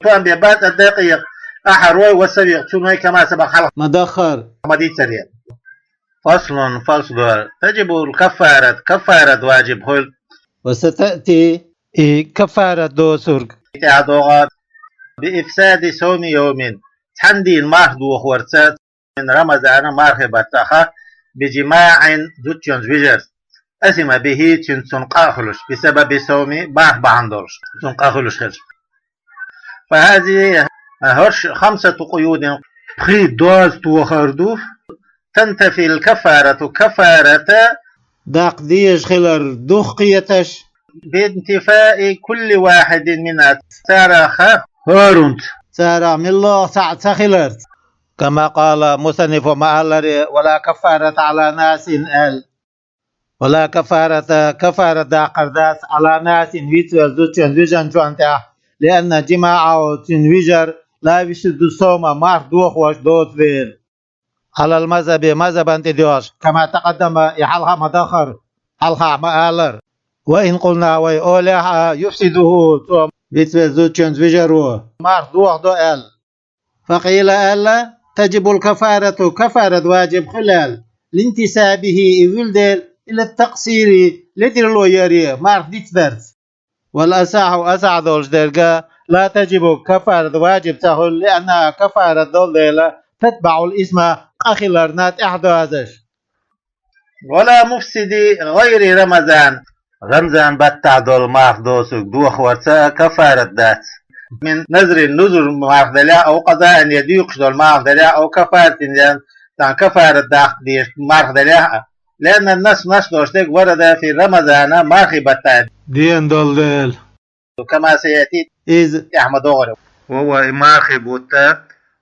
тоам бер бац, الدقيق, ахьарой, والسويق, цуной, كما سبق, хьалха, ма-даххара, ма-дийцаре. فصل, фасл ду хӀара. تجب الكفارة, каффарат важиб хуьлу. وستأتي, и каффарат доцург, тӀаьхьа догӀу, بإفساد صوم يوم, цхьана дийнан марха дохорца, من رمضان, мархин баттахь, بجماع, зудчуьнца вижарца, أثم به, цуьнца цунна къа а хуьлуш, بسبب الصوم, марха бахьана долуш, цунна къа хуьлуш хилча. فهذه, хӀорш, خمسة قيود, пхи доз тохар ду, تنتفي الكفارة, каффарат даккха дезаш хилар дух кхеташ, بانتفاء كل واحد منها, царах хӀоранца, царах милла а цхьаъ ца хиларца. كما قال المصنف, ма-аллара, ولا كفارة على ناس аьлла. ولا كفارة, каффарат даккхар дац, على ناس, вицвелла зудчуьнца вижначунна тӀехь, لأن جماعه, цуьнан вижар, لا يفسد الصوم, марха дохош доцу дела. على المذهب, мазхабан тӀедоьгӀуш, كما تقدم, и хьалха ма-даххара, хьалха ма-аллара. وإن قلنا, вай олехь а, يفسده, цо, вицвелла зудчуьнца вижаро, марха дохадо аьлла. فقيل, аьлла, تجب الكفارة, каффарат важиб хуьлу аьлла, لانتسابه, и вуьлу дела, إلى التقصير, ледарло яре, марха дицдарца. والأصح, асахь долуш дерг, لا تجب, каффарат важиб ца хуьлу, لأنها, каффарат долу дела, تتبع الإثم, къа хиларна тӀаьхьадозуш. ولا مفسد غير رمضان, Рамзан баттахь долу марха доцург дохорца а каффарат дац. من نذر, нузур марха делахь а, أو قضاء, я дуьйхуш долу марха делахь а, أو كفارة, я цхьана каффарат даккха дезаш марха делахь а. لأن النص, насс долуш дерг, ورد في رمضان, мархин баттахь деана долу дела. كما سيأتي, иза тӀаьхьа ма-догӀура. وهو, и мархин бутт,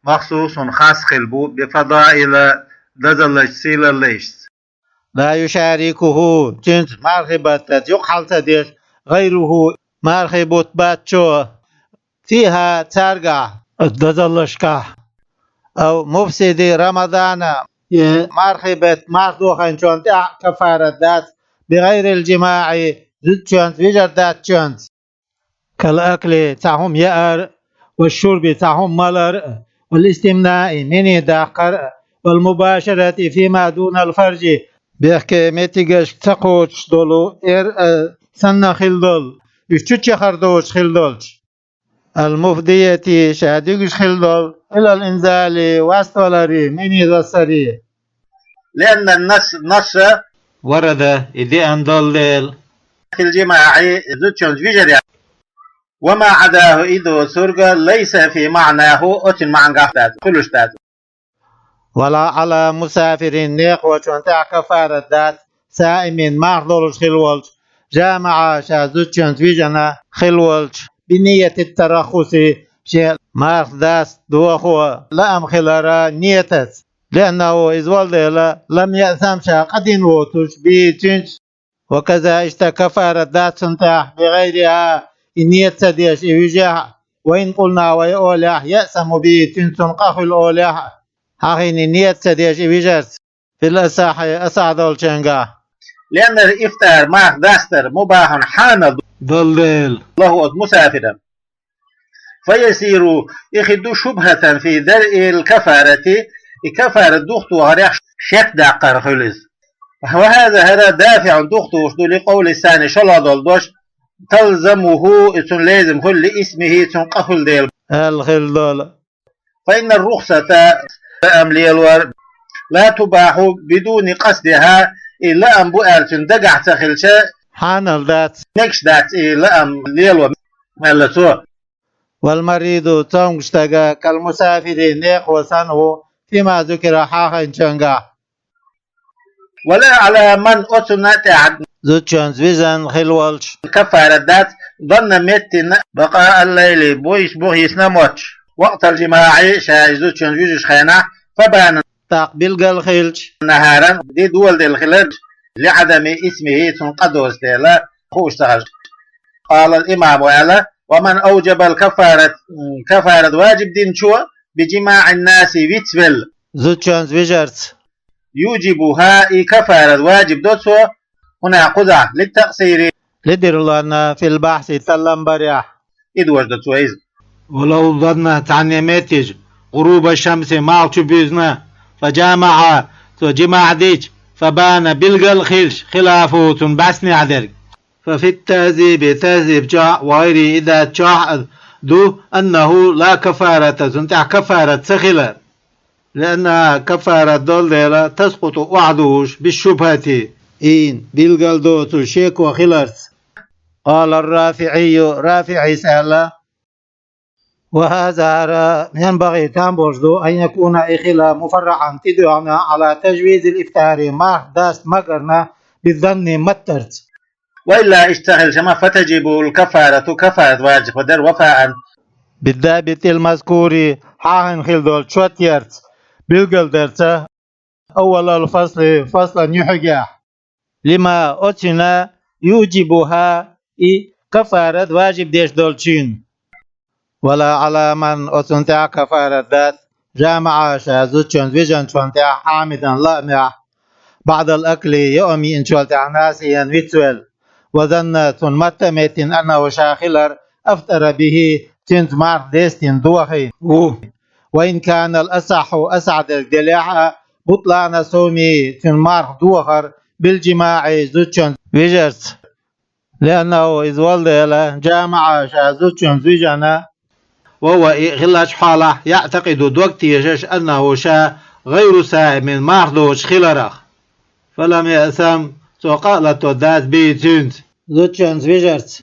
مخصوص, хас хилла бу, بفضائل, дозаллаш, сийлаллашца. لا يشاركه, цуьнца, мархин баттаца юкъахьал ца деш, غيره, мархин бутт бацчо, فيها, цаьргахь, дозаллашкахь. أو مفسد رمضان, я мархин бутт, марха дохийначунна тӀехь каффарат дац, بغير الجماع, зудчуьнца, вижар даьччуьнца. كالأكل, цхьа хӀума яар, والشرب, цхьа хӀума малар, والاستمناء, мини даккхар, والمباشرة فيما دون الفرج, Бехке меттигашка ца кхочуш долу эр а санна хила долу, уьш чу чехар доцуш хила долчу. Ал-муфдияти ша дуьгуш хила долу, илал инзали васт валаре, мени вассаре. لأن النص نص ورد и деана долу дела. في الجماع зудчуьнца вижар яц. وما عداه и доцург ليس في معناه оцун маьӀнагахь дац, хуьлуш дац. Ва ла Ӏала мусафирин некъахочунна тӀехь каффарат дац, саимин марха долуш хила волчу, жамаӀа ша зудчуьнца вижина хила волчу, бинияти тараххуси шен марха дац дохо лаам хилара ниятаца. Лианнаху иза волу дела, лам яъсам ша къа дина воцуш, бихӀи цуьнца. Ва каза иштта каффарат дац цунна тӀехь бигӀайриха, и ният ца деш и вижехь а, ва ин къулна вай олехь, яъсаму бихӀи цуьнца цунна къа хуьлу олехь а, хьахийна и ният ца деш и вижарца, фил асахьи асахь долчуьнгахь. لأن الإفطار марха дастар мубахьун хьанал ду долу дела. Лаху оцу мусафиран. فيصير и хир ду шубхьатан фи даръил каффарати, и каффарат духтохарехь шек даккхар хуьлу иза. Ва хаза хӀара дафиӀун духтуш ду ли къовли сани шолгӀа долу дош, талзамуху и цунна лезам хуьлу ли исмихи цунна къа хуьлу дела. Аьлла хила долу. Фа инна рухсата лаам лелор ла тубахьу бидуни къасдиха, и лаам бу аьлла цуьнан дагахь ца хилча, хьанал дац, мегаш дац и лаам лело, аьлла цо. Вал мариду цомгуш стага кал мусафири некъо санна ву, фима зукира хьахайначуьнгахь. Ва ла Ӏала ман оцунна тӀехь зудчуьнца вижина хила волчу каффарат дац, данна меттина бакъа аллайли буйш бухийсна моттуш, вакътал жимаӀи ша и зудчуьнца вижуш хенахь, фа бана тӀаккха билгал хилча, нахьаран ди доладелла хиларча, ли Ӏадами исмихи цунна къа доцу дела хууш ца хилча. Къалал имаму аьлла, ва ман авжабал каффарат, каффарат ваджиб динчо, би жимаӀин наси вицвелла, зудчуьнца вижарца, юджибуха и каффарат ваджиб до цо, хӀуна кхузахь литтакъсири лидирлонна фил бахьси таллам барехь. И дожа до цо иза. Ва лав занна цхьанне меттиж, гӀуруба шамси малх чу буьзна, фа жамаӀа цо жимаӀ дича, фа бана билгал хилча, хилафу цунна баьснехь дерг. Фа фит тахзиби тахзиб чохь ва гӀайри и дац чохь а ду, аннаху ла каффарата цунна тӀехь каффарат ца хилар. Лианна каффарат долу дела таскъуту охьадугӀуш бишшубхати, ийна билгал доцуш шеко хиларца. Къала ар-РафиӀийю, РафиӀийс аьлла, ва хаза хӀара янбагӀи там болуш ду, ан якуна и хила муфарраӀан тӀедоьгӀна Ӏала тажвизил ифтари марх даст магарна, бизанни маттарца. Ва илла иштта ца хилча ма фатажибул каффарату каффарат ваджиб дар вафаан биддабитил мазкури хьахин хила долчу чот ярца билгалдарца аввалал фасли фаслан юьхьигехь. Лима оцина юджибуха и каффарат ваджиб деш долчуьнан. Ва ла Ӏала ман оцунна тӀехь каффарат дац, жамаӀа ша зудчуьнца вижначунна тӀехь хьамидан лаамехь, баӀдал акли йоам йиъначул тӀехь насиян вицвелла, ва занна цунна матта а меттина аннаху ша хилар афтара бихи цуьнца марх дестина дохийна ву. Ва ин канал асахьу асахь дерг делехь а бутлана сауми цуьнан марх дохар бил жимаӀи зудчуьнца вижарца. Лианнаху иза вала дела, жамаӀа ша зудчуьнца вижина, ва ва и хиллачу хьалахь яӀтакъиду дог тешаш аннаху ша гӀайру саимин марх доцуш хиларах. Фалам яъсам цо къа а латто дац бийцуьнца зудчуьнца вижарца.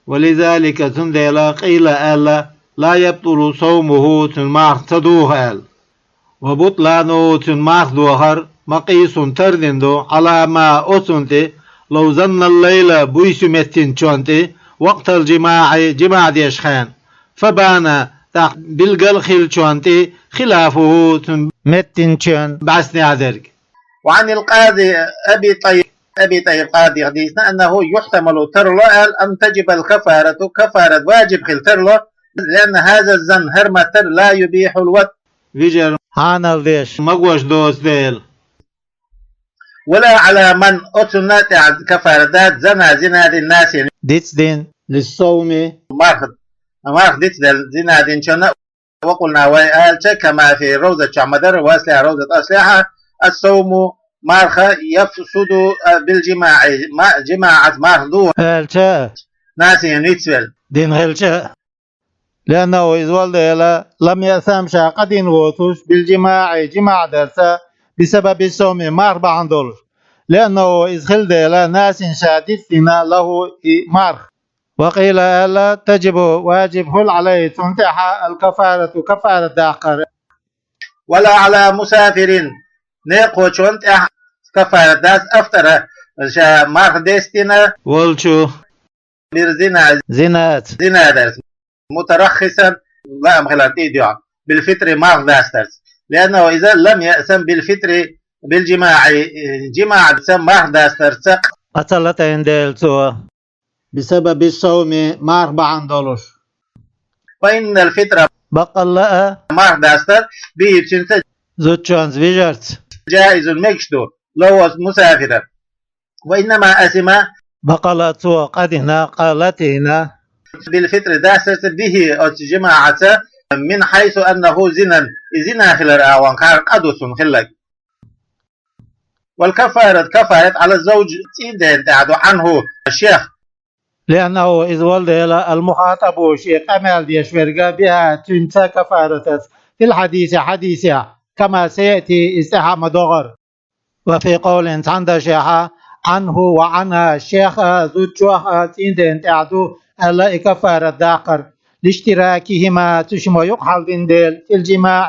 Ва лизалика цундела къийла аьлла, ла ябтулу саумуху цуьнан марх ца духу аьлла. Ва бутлану цуьнан марх дохар макъийсун тардина ду, Ӏала ма оцунна тӀе, лав заннал лайла буйсу меттинчунна тӀе, вакътал жимаӀи жимаӀ деш хенна. Фа бана тӀаккха билгал хилчунна тӀе, хилафуху цуьнан меттинчун баьснехь дерг. Ва Ӏанил къади Аби Таййиб, Аби Таййиб къадих дийцина, аннаху юхьтамалу тарло аьлла, ан таджибал каффарату каффарат ваджиб хила тарло, лианна хаза занн хӀара маттар ла юбихьул ват вижар хьанал деш магош доцу дела. Ва ла Ӏала ман оцунна тӀехь каффарат дац зана зина дина насин дицдина лиссауми марх, марх дицделла зина динчунна. Ва къулна вай аьлча, кама фи равзат чохь ма-дарра, ва аслехь равзат аслехьа, ас-сауму марха яфсуду билжимаӀи, ма-, жимаӀаца марха доху аьлча, насиян вицвелла дина хилча. لأنه, иза вала дела, لم يأثم, ша къа дина воцуш, بالجماع, жимаӀ дарца, بسبب الصوم, марха бахьана долуш. لأنه, иза хила дела, ناسي, ша дицдина, له, и марха. وقيل, аьлла, تجب, важиб хуьлу عليه, цунна тӀехь الكفارة, каффарат даккхар. ولا على مسافر, некъочунна тӀехь каффарат дац أفطر, ша марха дицдина, волчу بالزنا, зинаца, зина дарца, مترخصا, лаам хиларна тӀе а доьгӀна, بالفطر, марха дастарца. لأنه, иза, لم يأثم بالفطر بالجماع, жимаӀаца марха дастарца къа ца латийна дела цо. بسبب الصوم, марха бахьана долуш. فإن الفطر, баккъалла а, марха дастар, به, цуьнца, зудчуьнца, вижарца, جائز, мегаш ду, لو, оцу мусафиран. وإنما أثم, баккъалла а цо къа дина, къа латийна, بالفطر, дастарца, به, оцу жимаӀаца, من حيث أنه زنا, и зина хилар агӀонехьара къа ду цунна хилларг. والكفارة, каффарат على الزوج, цӀийндена тӀехь ду, عنه, шех. لأنه, иза вала дела, المخاطب, шен къамел деш верг, بها, цуьнца, каффаратаца, في الحديث, хьадисехь, كما سيأتي, иза тӀаьхьа ма догӀара. وفي قول, цхьана дашехь, عنه وعنها, шех а, зудчох а цӀийндена тӀехь ду аьлла и каффарат даккхар. لاشتراكهما, цу шимма юкъа хьалдина дела, في الجماع,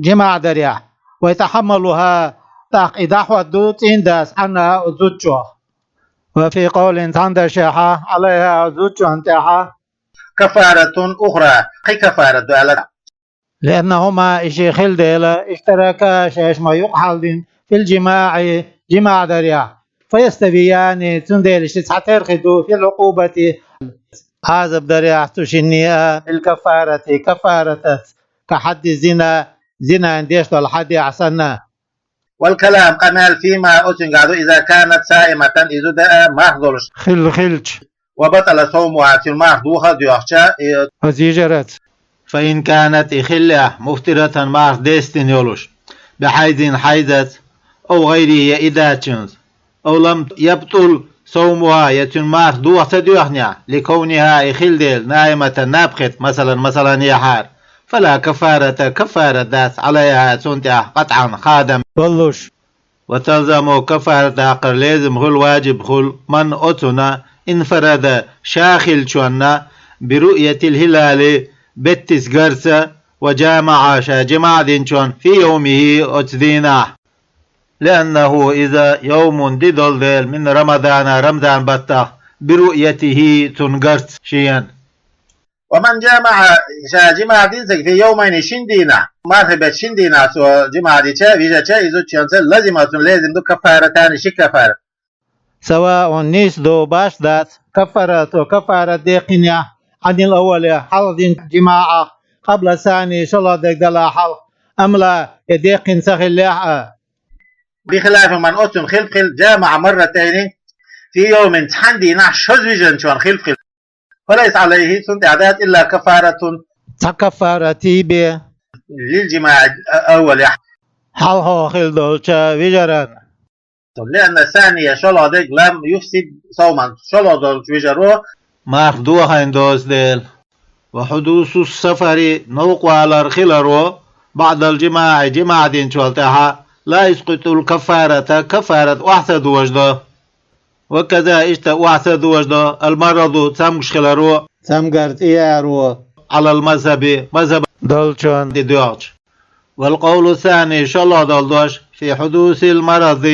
жимаӀ дарехь. ويتحملها, тӀаккха и дӀахьор ду цӀийндас, عنها, зудчох. وفي قول, цхьана дашехь, عليها, зудчунна тӀехь, كفارة أخرى, кхин каффарат ду аьлла. لأنهما, и шиъ хила дела, اشتركا, шаьш ма юкъа хьалдина, في الجماع, жимаӀ дарехь. فيستويان, цундела шиъ цхьатерра хир ду, في العقوبة, Ӏазап дарехь цу шинна а, بالكفارة, каффаратаца, كحد الزنا, зинан деш долу хьадехь санна. والكلام, къамел, فيما, оцуьнгахь ду, إذا كانت صائمة, и зуда а марха долуш хилла хилча. وبطل صومها, цуьнан марха доха а доьхча, и, оцу йижараца. فإن كانت, и хиллехь, مفطرة, марха дестина йолуш, بحيض, хьайзаца, أو غيره, я и дацчунца, أو لم يبطل صومها, я цуьнан марха доха ца доьхнехь, لكونها, и хила дела, نائمة, наб хета, масалан, масалан, яхьара, فلا كفارة, каффарат дац, عليها, цунна тӀехь, قطعا, хадам, боллуш. وتلزم, каффарат даккхар лезам хуьлу, важиб хуьлу, من, оцунна, انفرد, ша хиллачунна, برؤية الهلال, беттица гарца, وجامع, ша жимаӀ динчунна, في يومه, оцу дийнахь. لأنه, иза, يوم, ди долу дела, من رمضان, Рамзан баттахь, برؤيته, цунна гарца шена. ومن جامع, ша жимаӀ динчу стага, في يومين, шина дийнахь, мархи беттан шина дийнахь цо жимаӀ дича, вижача, и зудчуьнца, لزم, цунна лезам ду, كفارتان, ши каффарат. سواء, нийса ду, башха дац, كفارته, каффарат деккхинехь, عن الأول, хьалха динчу жимаӀах, قبل الثاني, шолгӀа дерг далахь хьалха, أم لا, я деккхина ца хиллехь а. بخلاف من, оцунна хилаф хилла, جامع مرتين في يوم, цхьана дийнахь шозза вижинчунна хилаф хилла. فليس عليه, цунна тӀехь дац, إلا كفارة, цхьа каффарат бен, للجماع الأول, хьалхо хилла долчу вижаран. لأن الثاني, шолгӀа дерг, لم يفسد صوما, шолгӀа долчу вижаро марха дохийна доцу дела. وحدوث السفر, новкъа валар хиларо, بعد الجماع, жимаӀ динчул тӀаьхьа, لا يسقط الكفارة, каффарат охьа ца дожадо. وكذا, иштта охьа ца дожадо, المرض, цамгаш хиларо, цамгар тӀеяро, على المذهب, мазхӀаб долчунна тӀедоьгӀча. والقول الثاني, шолгӀа долу дош, في حدوث المرض,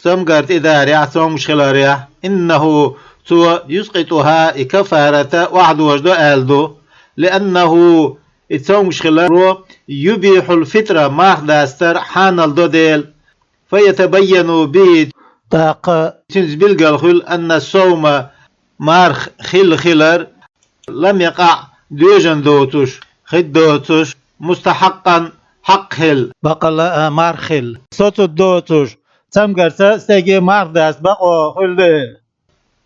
цамгар тӀедарехь, цамгаш хиларехь, إنه, цо, يسقطها, и каффарат охьа дожадо аьлла ду, لأنه, и цамгаш хиларо, يبيح الفطر, марха дастар хьанал до дела. فيتبين به, тӀаккха цуьнца билгал хуьлу, أن الصوم, марха хилла хилар, لم يقع, доьжна доцуш, хир доцуш, مستحقا, хьакъ хилла, баккъалла а марха хилла, соцург доцуш, цамгарца стеге марха даста бакъо хуьлу дела.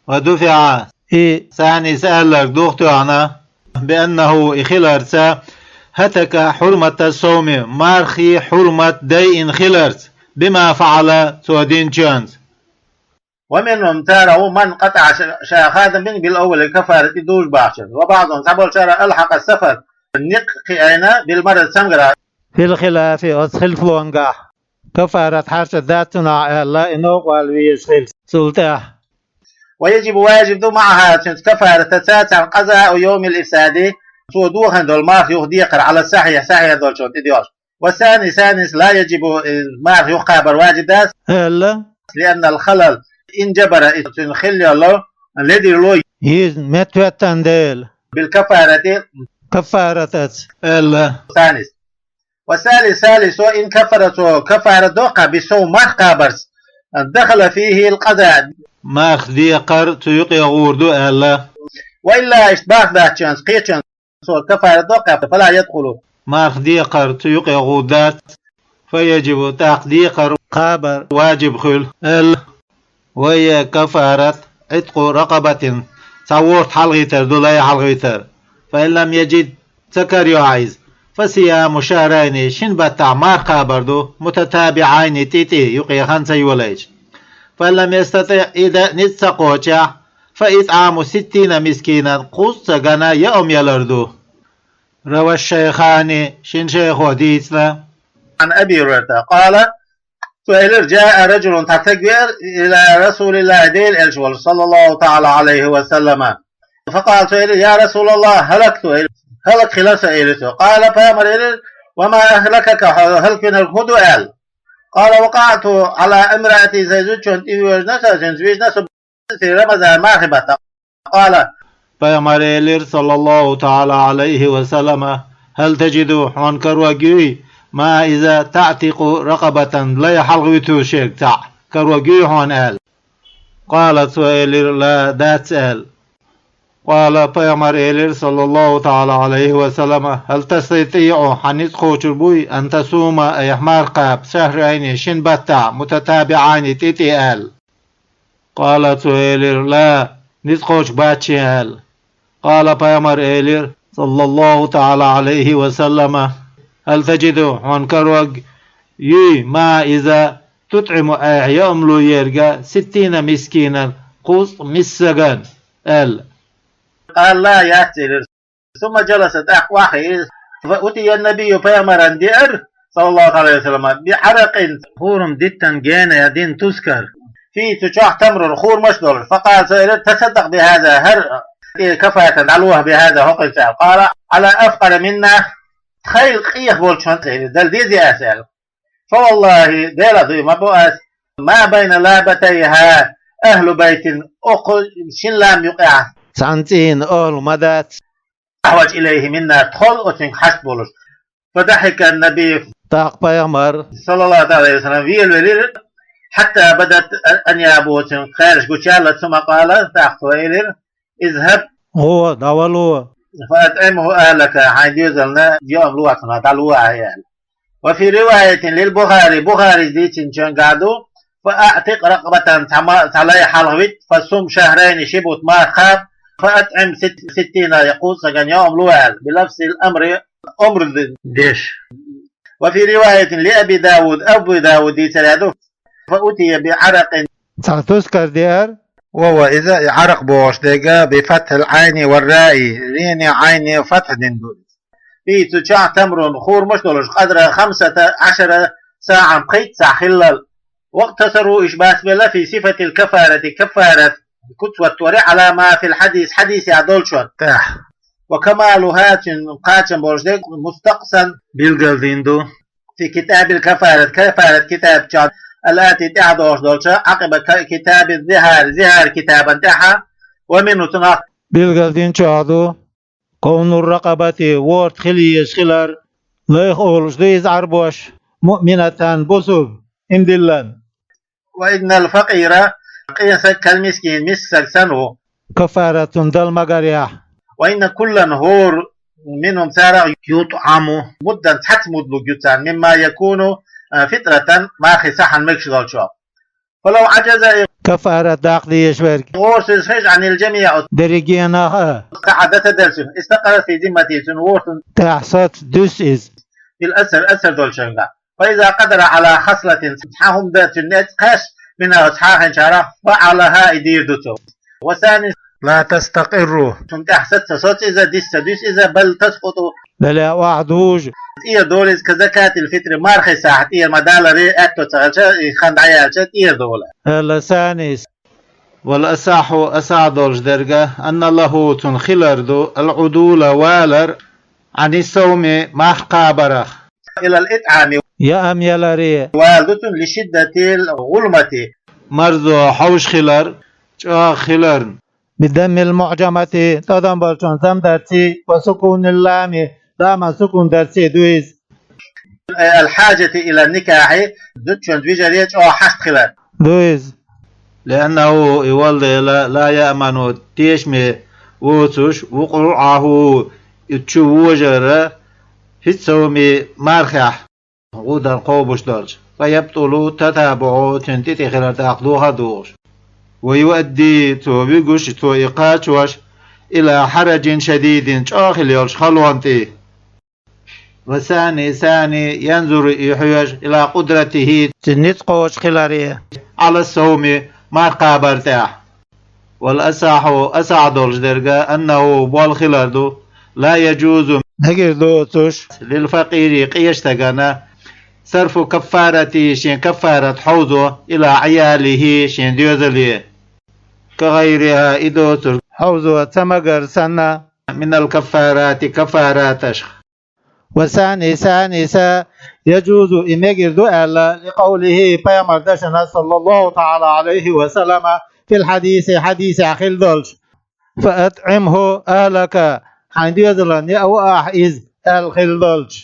ودفع, и царнийца аьлларг духтоьхна, بأنه, и хиларца, هتك حرمة الصوم, мархий хьурмат дайина хиларца, بما فعل цо динчунца. ومنهم царех ву من قطع ша-, ша хадам бина بالأول كفارة дуж бахчан. وبعضهم цхьаболчара ألحق السفر никъ кхиайна بالمرض цамгара. في الخلاف оцу хилфлонгахь. Кафарат хьарча дац цунахь аьлла, и новкъа вала везаш хилча, цул тӀаьхьа. ويجب важиб ду معها цуьнца кафаратаца цхьаьна قضاء يوم الإفساد цо дохийна долу марха юха декхар على الصحيح сахьихь долчунна тӀедоьгӀуш. والثاني ثانيس لا يجب марха юха кхабар важиб дац. Аьлла. لأن الخلل انجبر и цуьнан хилла йолу ледарло. Иза меттахӀоьттина дела. بالكفارة Кафаратаца. Аьлла. ثانيس. والثالث ثالث إن كفر цо кафарат доккху بصوم марха кхабарца. دخل فيه القضاء. Марха декхар цу юкъе гӀур ду аьлла. وإلا иштта барх дац цуьнца, кхечунца цо кафарат доккху فلا يدخل. Марха декхар цу юкъе гӀур дац. فيجب тӀаккха декхар кхабар важиб хуьлу аьлла. وهي кафарат عتق رقبة цхьа ворта хьалхийтар ду, лай хьалхийтар. فإن لم يجد ца карайохь иза, فصيام شهرين шина баттахь марха кхабар ду, متتابعين тӀе-тӀе юкъе хан ца йолуьйтуш. فإن لم يستطع и дан ницкъ ца кхочехь, فإطعام ستين مسكينا кхузткъа стагана яа хӀума ялар ду. رواه الشيخان шина шайхо дийцина. عن أبي هريرة قال цо элира: جاء رجل цхьа стаг веара إلى رسول الله Делан элча волчу صلى الله تعالى عليه وسلم. فقال цо элира: يا رسول الله هلكت элира, хӀалак хилла со элира цо. قال пайхамара элира: وما أهلكك хьо хӀалаквинарг хӀун ду аьлла. قال وقعت على امرأتي сайн зудчунна тӀевоьжна со, цуьнца вижна со في رمضان мархи баттахь. قال пайхамара элира صلى الله تعالى عليه وسلم: هل تجد хьуна карор юй ما إذا تعتق رقبة лай хьалхавитошег цхьаъ карор юй хьуна аьлла. قال цо элира: لا дац аьлла. قال пайхамара элира صلى الله تعالى عليه وسلم: هل تستطيع хьан ницкъ кхочур буй أن تصوم айхьа марха кхаба شهرين шина баттахь متتابعين тӀе-тӀе аьлла. قال цо элира: لا ницкъ кхочуш бац шен аьлла. قال пайхамара элира صلى الله تعالى عليه وسلم: هل تجد хьуна карор юй ما إذا تطعم айхьа яа хӀума лур ерг ستين مسكينا кхузткъа мискин стагана аьлла. قال لا яц элира. ثم جلس тӀаккха охьахиира. فأتي النبي пайхамарна деара صلى الله عليه وسلم بعرق хурма диттан гена дина тускар. فيه цу чохь تمر хурмаш долуш. فقال цо элира: تصدق بهذا хӀара кафаратан дӀалохьа بهذا хӀокхуьнца аьлла. قال على أفقر منا тхайла къеха болчунна элира, дала дезий аса аьлла. فوالله Делах дуй ма бо ас ما بين لابتيها أهل بيت окху шина лам юкъехь цхьана цӀийнан охӀла ма дац أحوج إليه منا тхол оцуьнга хьашт болуш. فضحك النبي тӀаккха пайхамар صلى الله عليه وسلم велавелира حتى بدت أنيابه цуьнан кхераш гучуяьлла. ثم قال тӀаккха цо элира: اذهب гӀо, дӀавало فأطعمه أهلك хьайн доьзална яа хӀума лохьа цунах, дӀалохьа аьлла. وفي رواية للبخاري Бухарис дийцинчуьнгахь ду: فأعتق رقبة цхьа ма-, цхьа лай хьалхавита فصم شهرين ши бутт марха кхаба فأطعم ست ستين кхузткъа стагана яа хӀума лохьа аьлла. بلفظ الأمر омра деш. وفي رواية لأبي داود Абу Дауд дийцарехь ду: فأتي بعرق цхьа тускар деара. وهو иза и Ӏаракъ бохуш дерг بفتح العين والراء ренеи Ӏайнеи фатхь дина ду. فيه цу чохь تمر хурмаш долуш قدر خمسة عشر صاعا пхийтта сахь хиллал. واقتصروا уьш бацбелла في صفة الكفارة кафарат куц ватторе على ما في الحديث хьадисехь долчунна тӀехь. وكمالها цуьнан кхачам болуш дерг مستقصى билгалдина ду في كتاب الكفارة кафарат китаб чохь الآتي тӀаьхьа догӀуш долчу عقب كتاب الظهار зихӀар китабан тӀаьхьа. ومنه цунах билгалдина чохь ду كون الرقبة ворта хила езаш хилар, лайх олуш ду иза Ӏарбоша مؤمنة бусурба, иман диллина. وإن الفقير къен стаг كالمسكين миска стаг санна ву. Кафарат цунна дала магарехь. وإن كلا хӀора منهم царах يطعم муддан цхьацца муд луг ю царна مما يكون فطرة мархи сахьан мегаш долчохь. فلو عجز кафарат даккха дезаш верг. ГӀорасиз хеза عن الجميع дерригенах а. Сахьа дата дерг цуьнан استقرت في ذمته цуьнан ворта тӀехь соц дуьсу иза. في الأثر أثر долчуьнгахь. فإذا قدر على خصلة, цхьа хӀума дан цунна эцкъаш, منها, цхьа хӀинчара, فعلها, и дийр ду цо. والثاني, لا تستقر, цунна тӀехь саца соцу иза, диса ца дуьсу иза, بل تسقط, бала охьа дужу, тӀера долу иза, كزكاة الفطر, мархи сахьт тӀера ма даларе, аьтто ца хилча, и хан дӀаяьлча, тӀера долу. Аьлла санис. والأصح, асахь долуш дерг, أن له, цунна хилар ду, العدول, валар, عن الصوم, марха кхабарах. إلى الإطعام, яам яларе, вала ду цунна, لشدة الغلمة, марзо хьовш хилар, чӀогӀа хиларна. بالضم المعجمة, тӀадам болчун зам дарций, وسكون اللام, ламан сукун дарций ду иза. الحاجة إلى النكاح, зудчун вижаре чӀогӀа хьашт хилар ду иза. لأنه, и валла дела, لا يأمن, тешаме воцуш, وقوعه, и чу вожар, في الصوم, мархехь, гӀур дан кхобуш долчу. فيبطل تتابعه, цуьнан тӀе-тӀе хилар тӀаккха дохадогӀуш. ويؤدي, цо вуьгуш, цо и кхачош, إلى حرج شديد, чӀогӀа хила йолчу халонна тӀе. والثاني, сани, ينظر, и хьоьжу, إلى قدرته, цуьнан ницкъ кхочуш хиларе, على الصوم, марха кхабар тӀехь. والأصح, асахь долуш дерг, أنه, болх хилар ду, لا يجوز, мегар доцуш, للفقير, къечу стагана, صرف كفارته, шен каффарат хьовзо, إلى عياله, шен доьзале. كغيرها, и доцург хьовзо ца магар санна, من الكفارات, каффараташх. والثاني, санис, يجوز, и мегар ду аьлла, لقوله, пайхамар дашана, صلى الله تعالى عليه وسلم, في الحديث, хьадисехь хилла долчу: فأطعمه أهلك, хьайн доьзалан яа ахь иза, аьлла хилла долчу.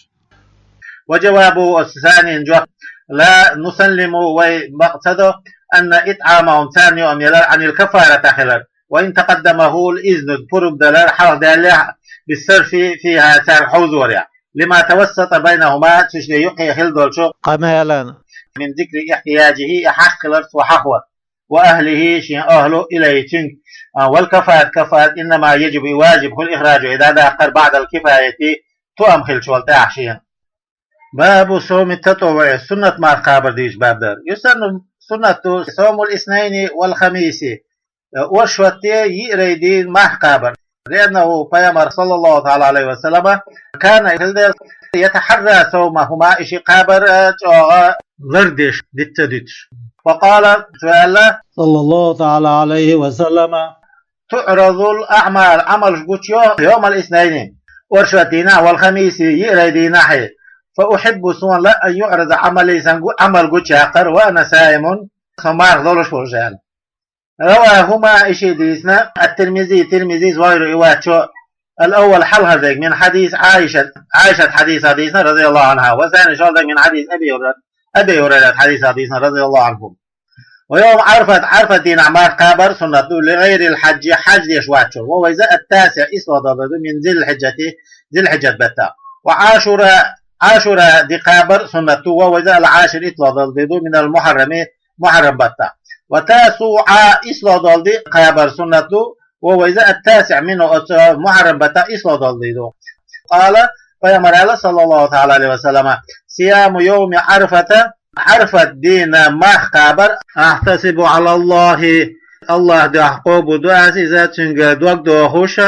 وجوابه, оцу санин жоп: لا نسلم, вай бакъ ца до, أن إطعامهم, царна яам ялар, عن الكفارة хилар. وإن تقدمه الإذن, пурба далар хьалха даьллехь, بالصرف فيها, царна хьовзорехь, لما توسط بينهما, цу шинна юккъе хилла долчу къамелан, من ذكر احتياجه, и хьашт хилар цо хьахор, وأهله, шен ахьлу, إليه, цуьнга. А, والكفارة, каффарат, إنما يجب, и важиб хуьлу, إخراجه, и дӀадаккхар, بعد الكفاية, тоам хилчул тӀаьхьа шена. باب صوم التطوع, суннат марха кхабар дийцу баб дара. Юсанну, суннат ду, صوم الاثنين والخميس, оршотте, йиърай дийнахь марха кхабар. لأنه, пайхамар, صلى الله تعالى عليه وسلم, كان, хилла дела, يتحرى صومهما, и шиъ кхабар, а, чӀогӀа лардеш, диц ца дуьтуш. فقال, цо аьлла, صلى الله تعالى عليه وسلم: تعرض الأعمال, Ӏамалш гучуйо, يوم الاثنين, оршотдийнахь, والخميس, йиърай дийнахь. فأحب, суна лаьа, أن يعرض عملي, сан гу-, Ӏамал гучуяккхар, وأنا صائم, со марха долуш волуш, аьлла. رواهما, и шиъ дийцина, الترمذي, Тирмизис, وغيره, и ваччо. الأول, хьалхара дерг, من حديث عائشة, Ӏайшат хьадисах дийцина, رضي الله عنها, والثاني, шолгӀа дерг, من حديث أبي هريرة, Аби Хурайрат хьадисах дийцина, رضي الله عنهم. ويوم عرفة, Ӏарфат дийнахь марха кхабар суннат ду, لغير الحاج, хьаж деш ваччо, وهو иза التاسع, ислагӀа долу де ду, من ذي الحجة, Зилхьиджат баттахь. وعاشوراء, Ӏашура де кхабар суннат ду, وهو иза العاشر, иттлагӀа долу де ду, من المحرم, Мухьаррам баттахь. وتاسوعاء, ислагӀа долу де кхабар суннат ду, وهو иза التاسع منه, оцу Мухьаррам баттахь ислагӀа долу де ду. قال, пайхамар аьлла, صلى الله تعالى عليه وسلم: صيام يوم عرفة, Ӏарфат дийнахь марха кхабар, أحتسب على الله, АллахӀ дуьхьа къобал до ас иза, цуьнга дог дохуш,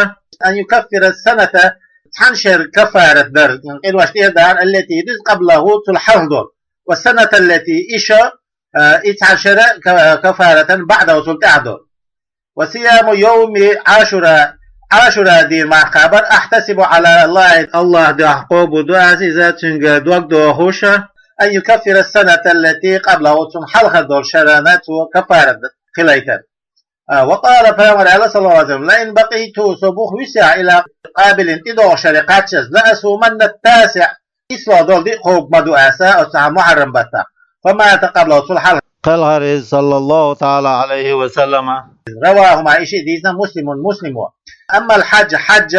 أن يكفر السنة, цхьана шеран каффарат дар, къинош тӀера дар, التي, дуьззина, قبله, цул хьалха долу. والسنة التي, и шо, а, и цхьа шера ка-, كفارة بعده, цул тӀаьхьа долу. وصيام يوم عاشوراء, Ӏашура дийнахь марха кхабар, أحتسب على الله, АллахӀ дуьхьа къобал до ас иза, цуьнга дог дохуш, أن يكفر السنة التي قبله, цунна хьалха долу шерана цо каффарат хилайтар. А, وقال, пайхамар аьлла, صلى الله عليه وسلم: لئن بقيت, со бух висехь, إلى قابل, тӀедогӀучу шаре кхаччалц, لأصومن التاسع, ислагӀа долу де кхобур ма ду ас, оцу Мухьаррам баттахь. فمات قبله, цул хьалха кхелхьара иза, صلى الله تعالى عليه وسلم. رواهما, и шиъ дийцина, مسلم, Муслимо. أما الحج, хьаж,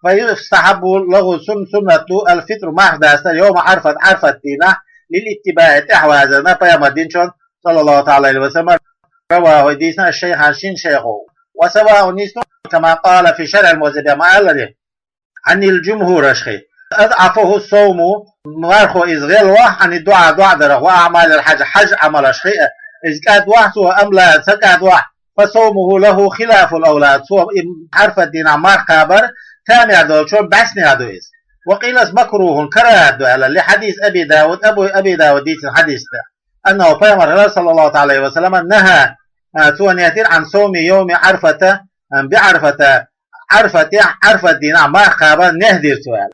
فيستحب له, сун-, суннат ду, الفطر, марха дастар, يوم عرفة, Ӏарфат дийнахь, للاتباع, тӀаьхьавазарна пайхамар динчун, صلى الله تعالى عليه وسلم. رواه, дийцина, الشيخان, шин шайхо. وسواء, нийса ду, كما قال في شرح المهذب, ма аллара, عن الجمهور, ашхи, أضعفه الصوم, мархо иза гӀелвахь, عن الدعاء, доӀа дарах, وأعمال الحج, хьаж-Ӏамалашха, иза кӀадвахь цо, أم لا, ца кӀадвахь, فصومه له خلاف الأولى, цо и Ӏарфат дийнахь марха кхабар тамехь долчун бӀаьснехь ду иза. وقيل مكروه, карахӀат ду аьлла, لحديث أبي داود, Абу, Аби Дауд дийцина хьадисах, أنه, пайхамар, صلى الله تعالى عليه وسلم, نهى, а, цо нехь дира, عن صوم يوم عرفة, а, بعرفة, Ӏарфатехь, Ӏарфат дийнахь марха кхабар нехь дира цо аьлла.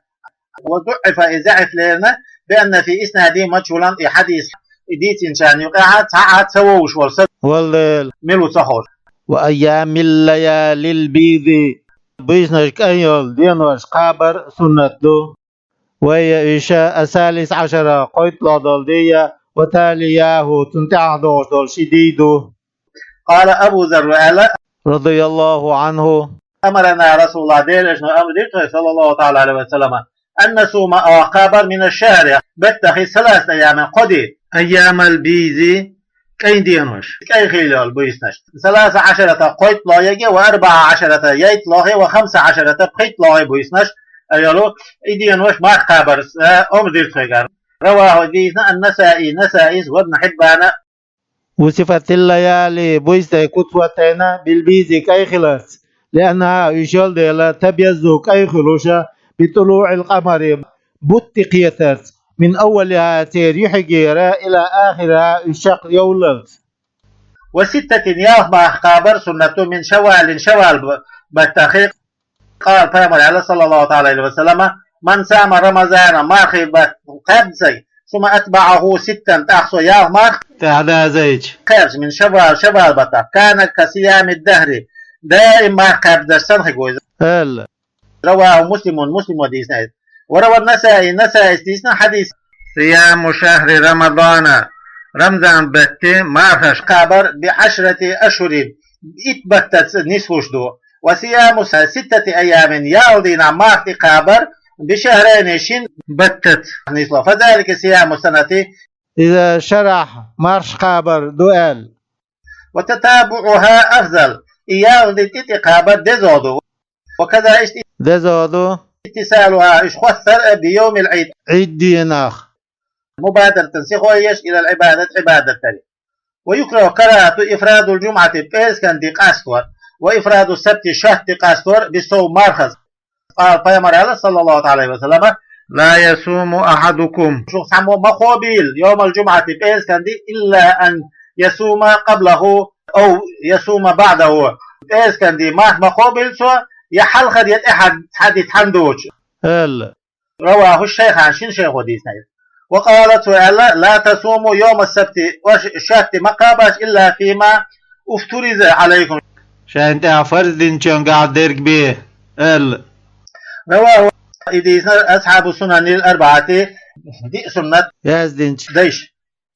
وضعف, и заӀиф лерина, بأن في إسناده مجهولا, и хьадис, и дийцинчарна юкъехь цхьа а ца вовзаш волу са валлал, мила ву ца хууш. وأيام الليالي البيض, буьйсанаш кӀайн йолу денош кхабар суннат ду. وهي уьш الثالث عشر, кхойтталгӀа долу де я, وتالياه, цунна тӀаьхьа догӀуш долу ши де ду. قال أبو ذر, аьлла, رضي الله عنه, أمرنا رسول الله, Делан Элчано амр дира тхоьга, صلى الله تعالى عليه وسلم, أن نصوم, а, кхабар, من الشهر, беттахь, ثلاثة أيام, кхо де, أيام البيض, кӀайн денош, кӀайн хилла йолу буьйсанаш, ثلاث عشرة, кхойтталгӀа йолу, وأربع عشرة, йойтталгӀа, وخمس عشرة, пхийтталгӀа буьйсанаш, а, йолу, и денош марха кхабар, а, амр дира тхоьга. رواه, дийцина, النسائي, Насаис, وابن حبان, وصفت الليالي, буьйсанна куц хӀоттийна, بالبيض, кӀайн хиларца, لأنها, уьш йолу дела, تبيض, кӀайн хуьлуш, بطلوع القمر, бутт кхетарца, من أولها, церан юьхьигера, إلى آخرها, уьш чекхйовллалц. وستة, ялх марха кхабар суннат ду, من شوال, шавал б-, баттахь, قال, пайхамар аьлла, صلى الله تعالى عليه وسلم, من صام رمضان, мархий бутт кхаьбна стаг, ثم أتبعه ستا, тӀаккха цо ялх марха тӀаьхьа дазийча кхаьбча, من شوال, шавал баттахь, كان كصيام الدهر, даим марха кхаьбнарш санна хир ву иза, аьлла. رواه مسلم, Муслимо дийцина иза. وروى النسائي, Насаис дийцина хьадис, صيام شهر رمضان, Рамзан бетте мархаш кхабар, بعشرة أشهر, итт баттаца нислуш ду. وصيام ستة أيام, ялх дийнахь марха тӀе кхабар, بشهرين, шина баттаца нисло. فذلك صيام السنة, иза шарахь мархаш кхабар ду аьлла. وتتابعها أفضل, и ялх де тӀе тӀе кхабар дезо ду. وكذا, иштта, дезо ду, اتصالها, уьш хоттар, بيوم العيد, Ӏийд дийнахь. مبادرة, сихо еш, إلى العبادة, Ӏибадат даре. ويكره, карахӀат ду, إفراد الجمعة, пӀераскан де къастор, وإفراد السبت, шатта де къастор, بالصوم, мархаза. قال, пайхамар аьлла, صلى الله عليه وسلم, لا يصوم أحدكم, шух цхьаммо ма кхобийла, يوم الجمعة, пӀераскан де, إلا أن يصوم قبله أو يصوم بعده, пӀераскан де марха ма кхобийла цо, я хьалхара, я тӀаьхьара цхьа де цхьаьна доцуш, аьлла. رواه الشيخان, шина шайхо дийцина иза. وقال, цо аьлла, لا تصوموا يوم السبت, аша шатта де ма кхабалаш, إلا فيما افترض عليكم, шайна тӀехь фарз динчуьнгахь дерг бен, аьлла. رواه, и дийцинарг, أصحاب السنن الأربعة, диъ суннат яздинчу дайша.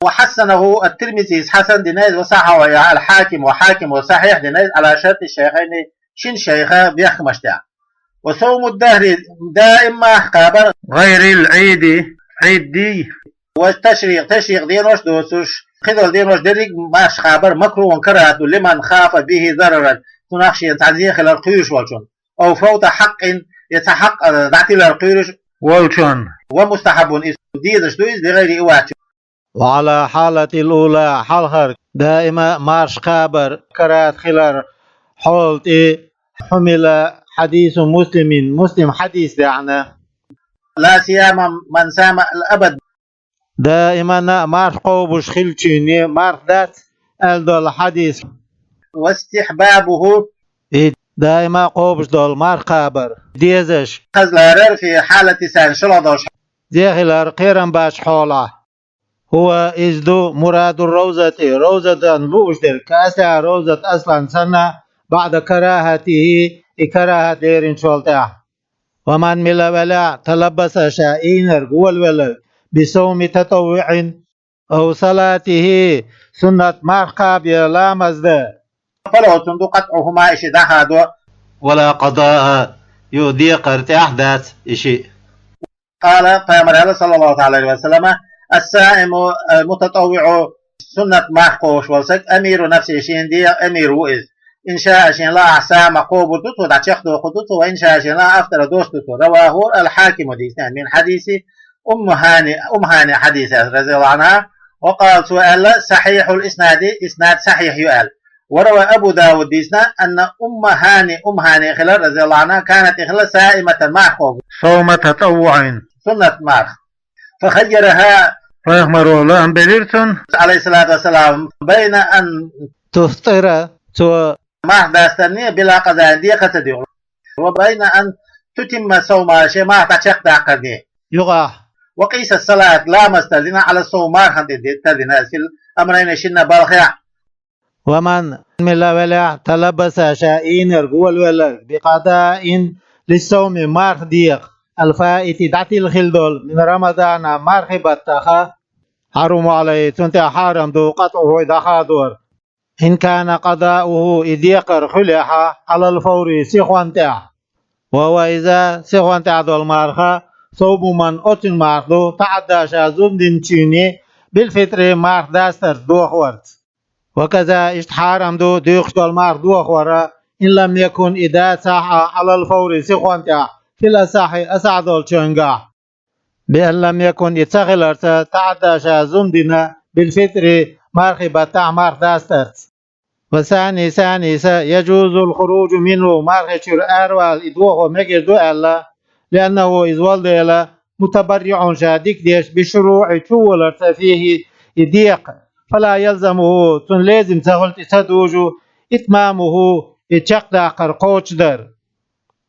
وحسنه الترمذي, хьасан дина иза, وصححه الحاكم, Хьакимо сахьихь дина иза, على شرط الشيخين, шина шайха бехкамаш тӀехь. وصوم الدهر, даим марха кхабар, غير العيد, Ӏийд дий, والتشريق, ташрикъ денош доцуш, кхидолу денош дерриг а марха кхабар, مكروه, карахӀат ду, لمن خاف به ضررا, цунах шена цхьа зен хилар кхоьруш волчунна, أو فوت حق, я цхьа хьакъ дӀатилар кхоьруш волчунна. ومستحب, иза дезаш ду иза, لغير إواتش. وعلى الحالة الأولى, хьалхара, даима марха кхабар карахӀат хилар хьолахь, حمل حديث مسلم, Муслим хьадис даьхьна. لا صيام من صام الأبد, даимана марха кхобуш хиллачунна марха дац аьлла долу хьадис. واستحبابه, и даима кхобуш долу марха кхабар дезаш, хазларар, في حالة الثاني, шолгӀа долуш, зен хилар кхерам баьчча хьолахь. هو, иза ду, مراد الروضة, ровзатан лууш дерг, كأصلها, ровзат аслан санна, بعد كراهته, и карахӀат леринчул тӀаьхьа. ومن, мила велахь, تلبس, ша ийнарг, волавелларг, بصوم تطوع أو صلاته, суннат марха кхаба я ламаз дан, فله, цунна ду, قطعهما, и шиъ дӀахадо, ولا قضاء, юха декхар тӀехь дац и шиъ. قال, пайхамар аьлла, صلى الله عليه وسلم, الصائم المتطوع, суннат марха кхобуш волу стаг, أمير نفسه, шена дегӀан амир ву иза, إن شاء شين لا أحسام قوبر دوتو دا چخ دو خدوتو، وإن شاء شين لا أفتر دوست دوتو. رواه الحاكم ديسنا من حديث أم هاني، أم هاني حديث رضي الله عنها. وقال سؤال صحيح الإسناد، إسناد صحيح يؤل. وروى أبو داود ديسنا أن أم هاني، أم هاني خلال رضي الله عنها كانت خلال صائمة مارخ، صوم تطوع، سنة مارخ. فخيرها، فيخمر الله أن بليرتون عليه الصلاة والسلام بين أن تفطر، تو مارخ داستني بلا قضاء دي قتدي، وبين أن تتم صوم شيء مارخ تشق داقني يغاح. وقيس الصلاة لا مستدنا على الصوم مارخ دي تدنا في الأمرين شنا بالخيا. ومن من لا ولا تلبس شائين الغول ولا بقضاء للصوم مارخ ديق الفائت دعتي الخلدول من رمضان مارخ بطخة حرم عليه تنت حرام دو قطعه دخادور. إن كان قضاؤه إديقر خليحة على الفور سيخوانتع. وهو إذا سيخوانتع دول مارخة صوب من أتن مارخ دو تعدى شازون دين تشيني بالفطر مارخ داستر دوخ ورت. وكذا اشتحارم دو ديوخ دول مارخ دوخ ورا إن لم يكن إذا صح على الفور سيخوانتع في الأصح أسع دول تشنقاح. بأن لم يكن إتسخل أرتا تعدى شازون دينا بالفطر مارخ بطع مارخ داسترت. وثاني ثاني سا يجوز الخروج منه مارخ شر أروال إدوه مجر دو ألا، لأنه إذ والديلا متبرع شادك ديش بشروع تشول أرتا فيه إديق، فلا يلزمه تن لازم سخلت سدوجو إتمامه إتشق داقر قوش در.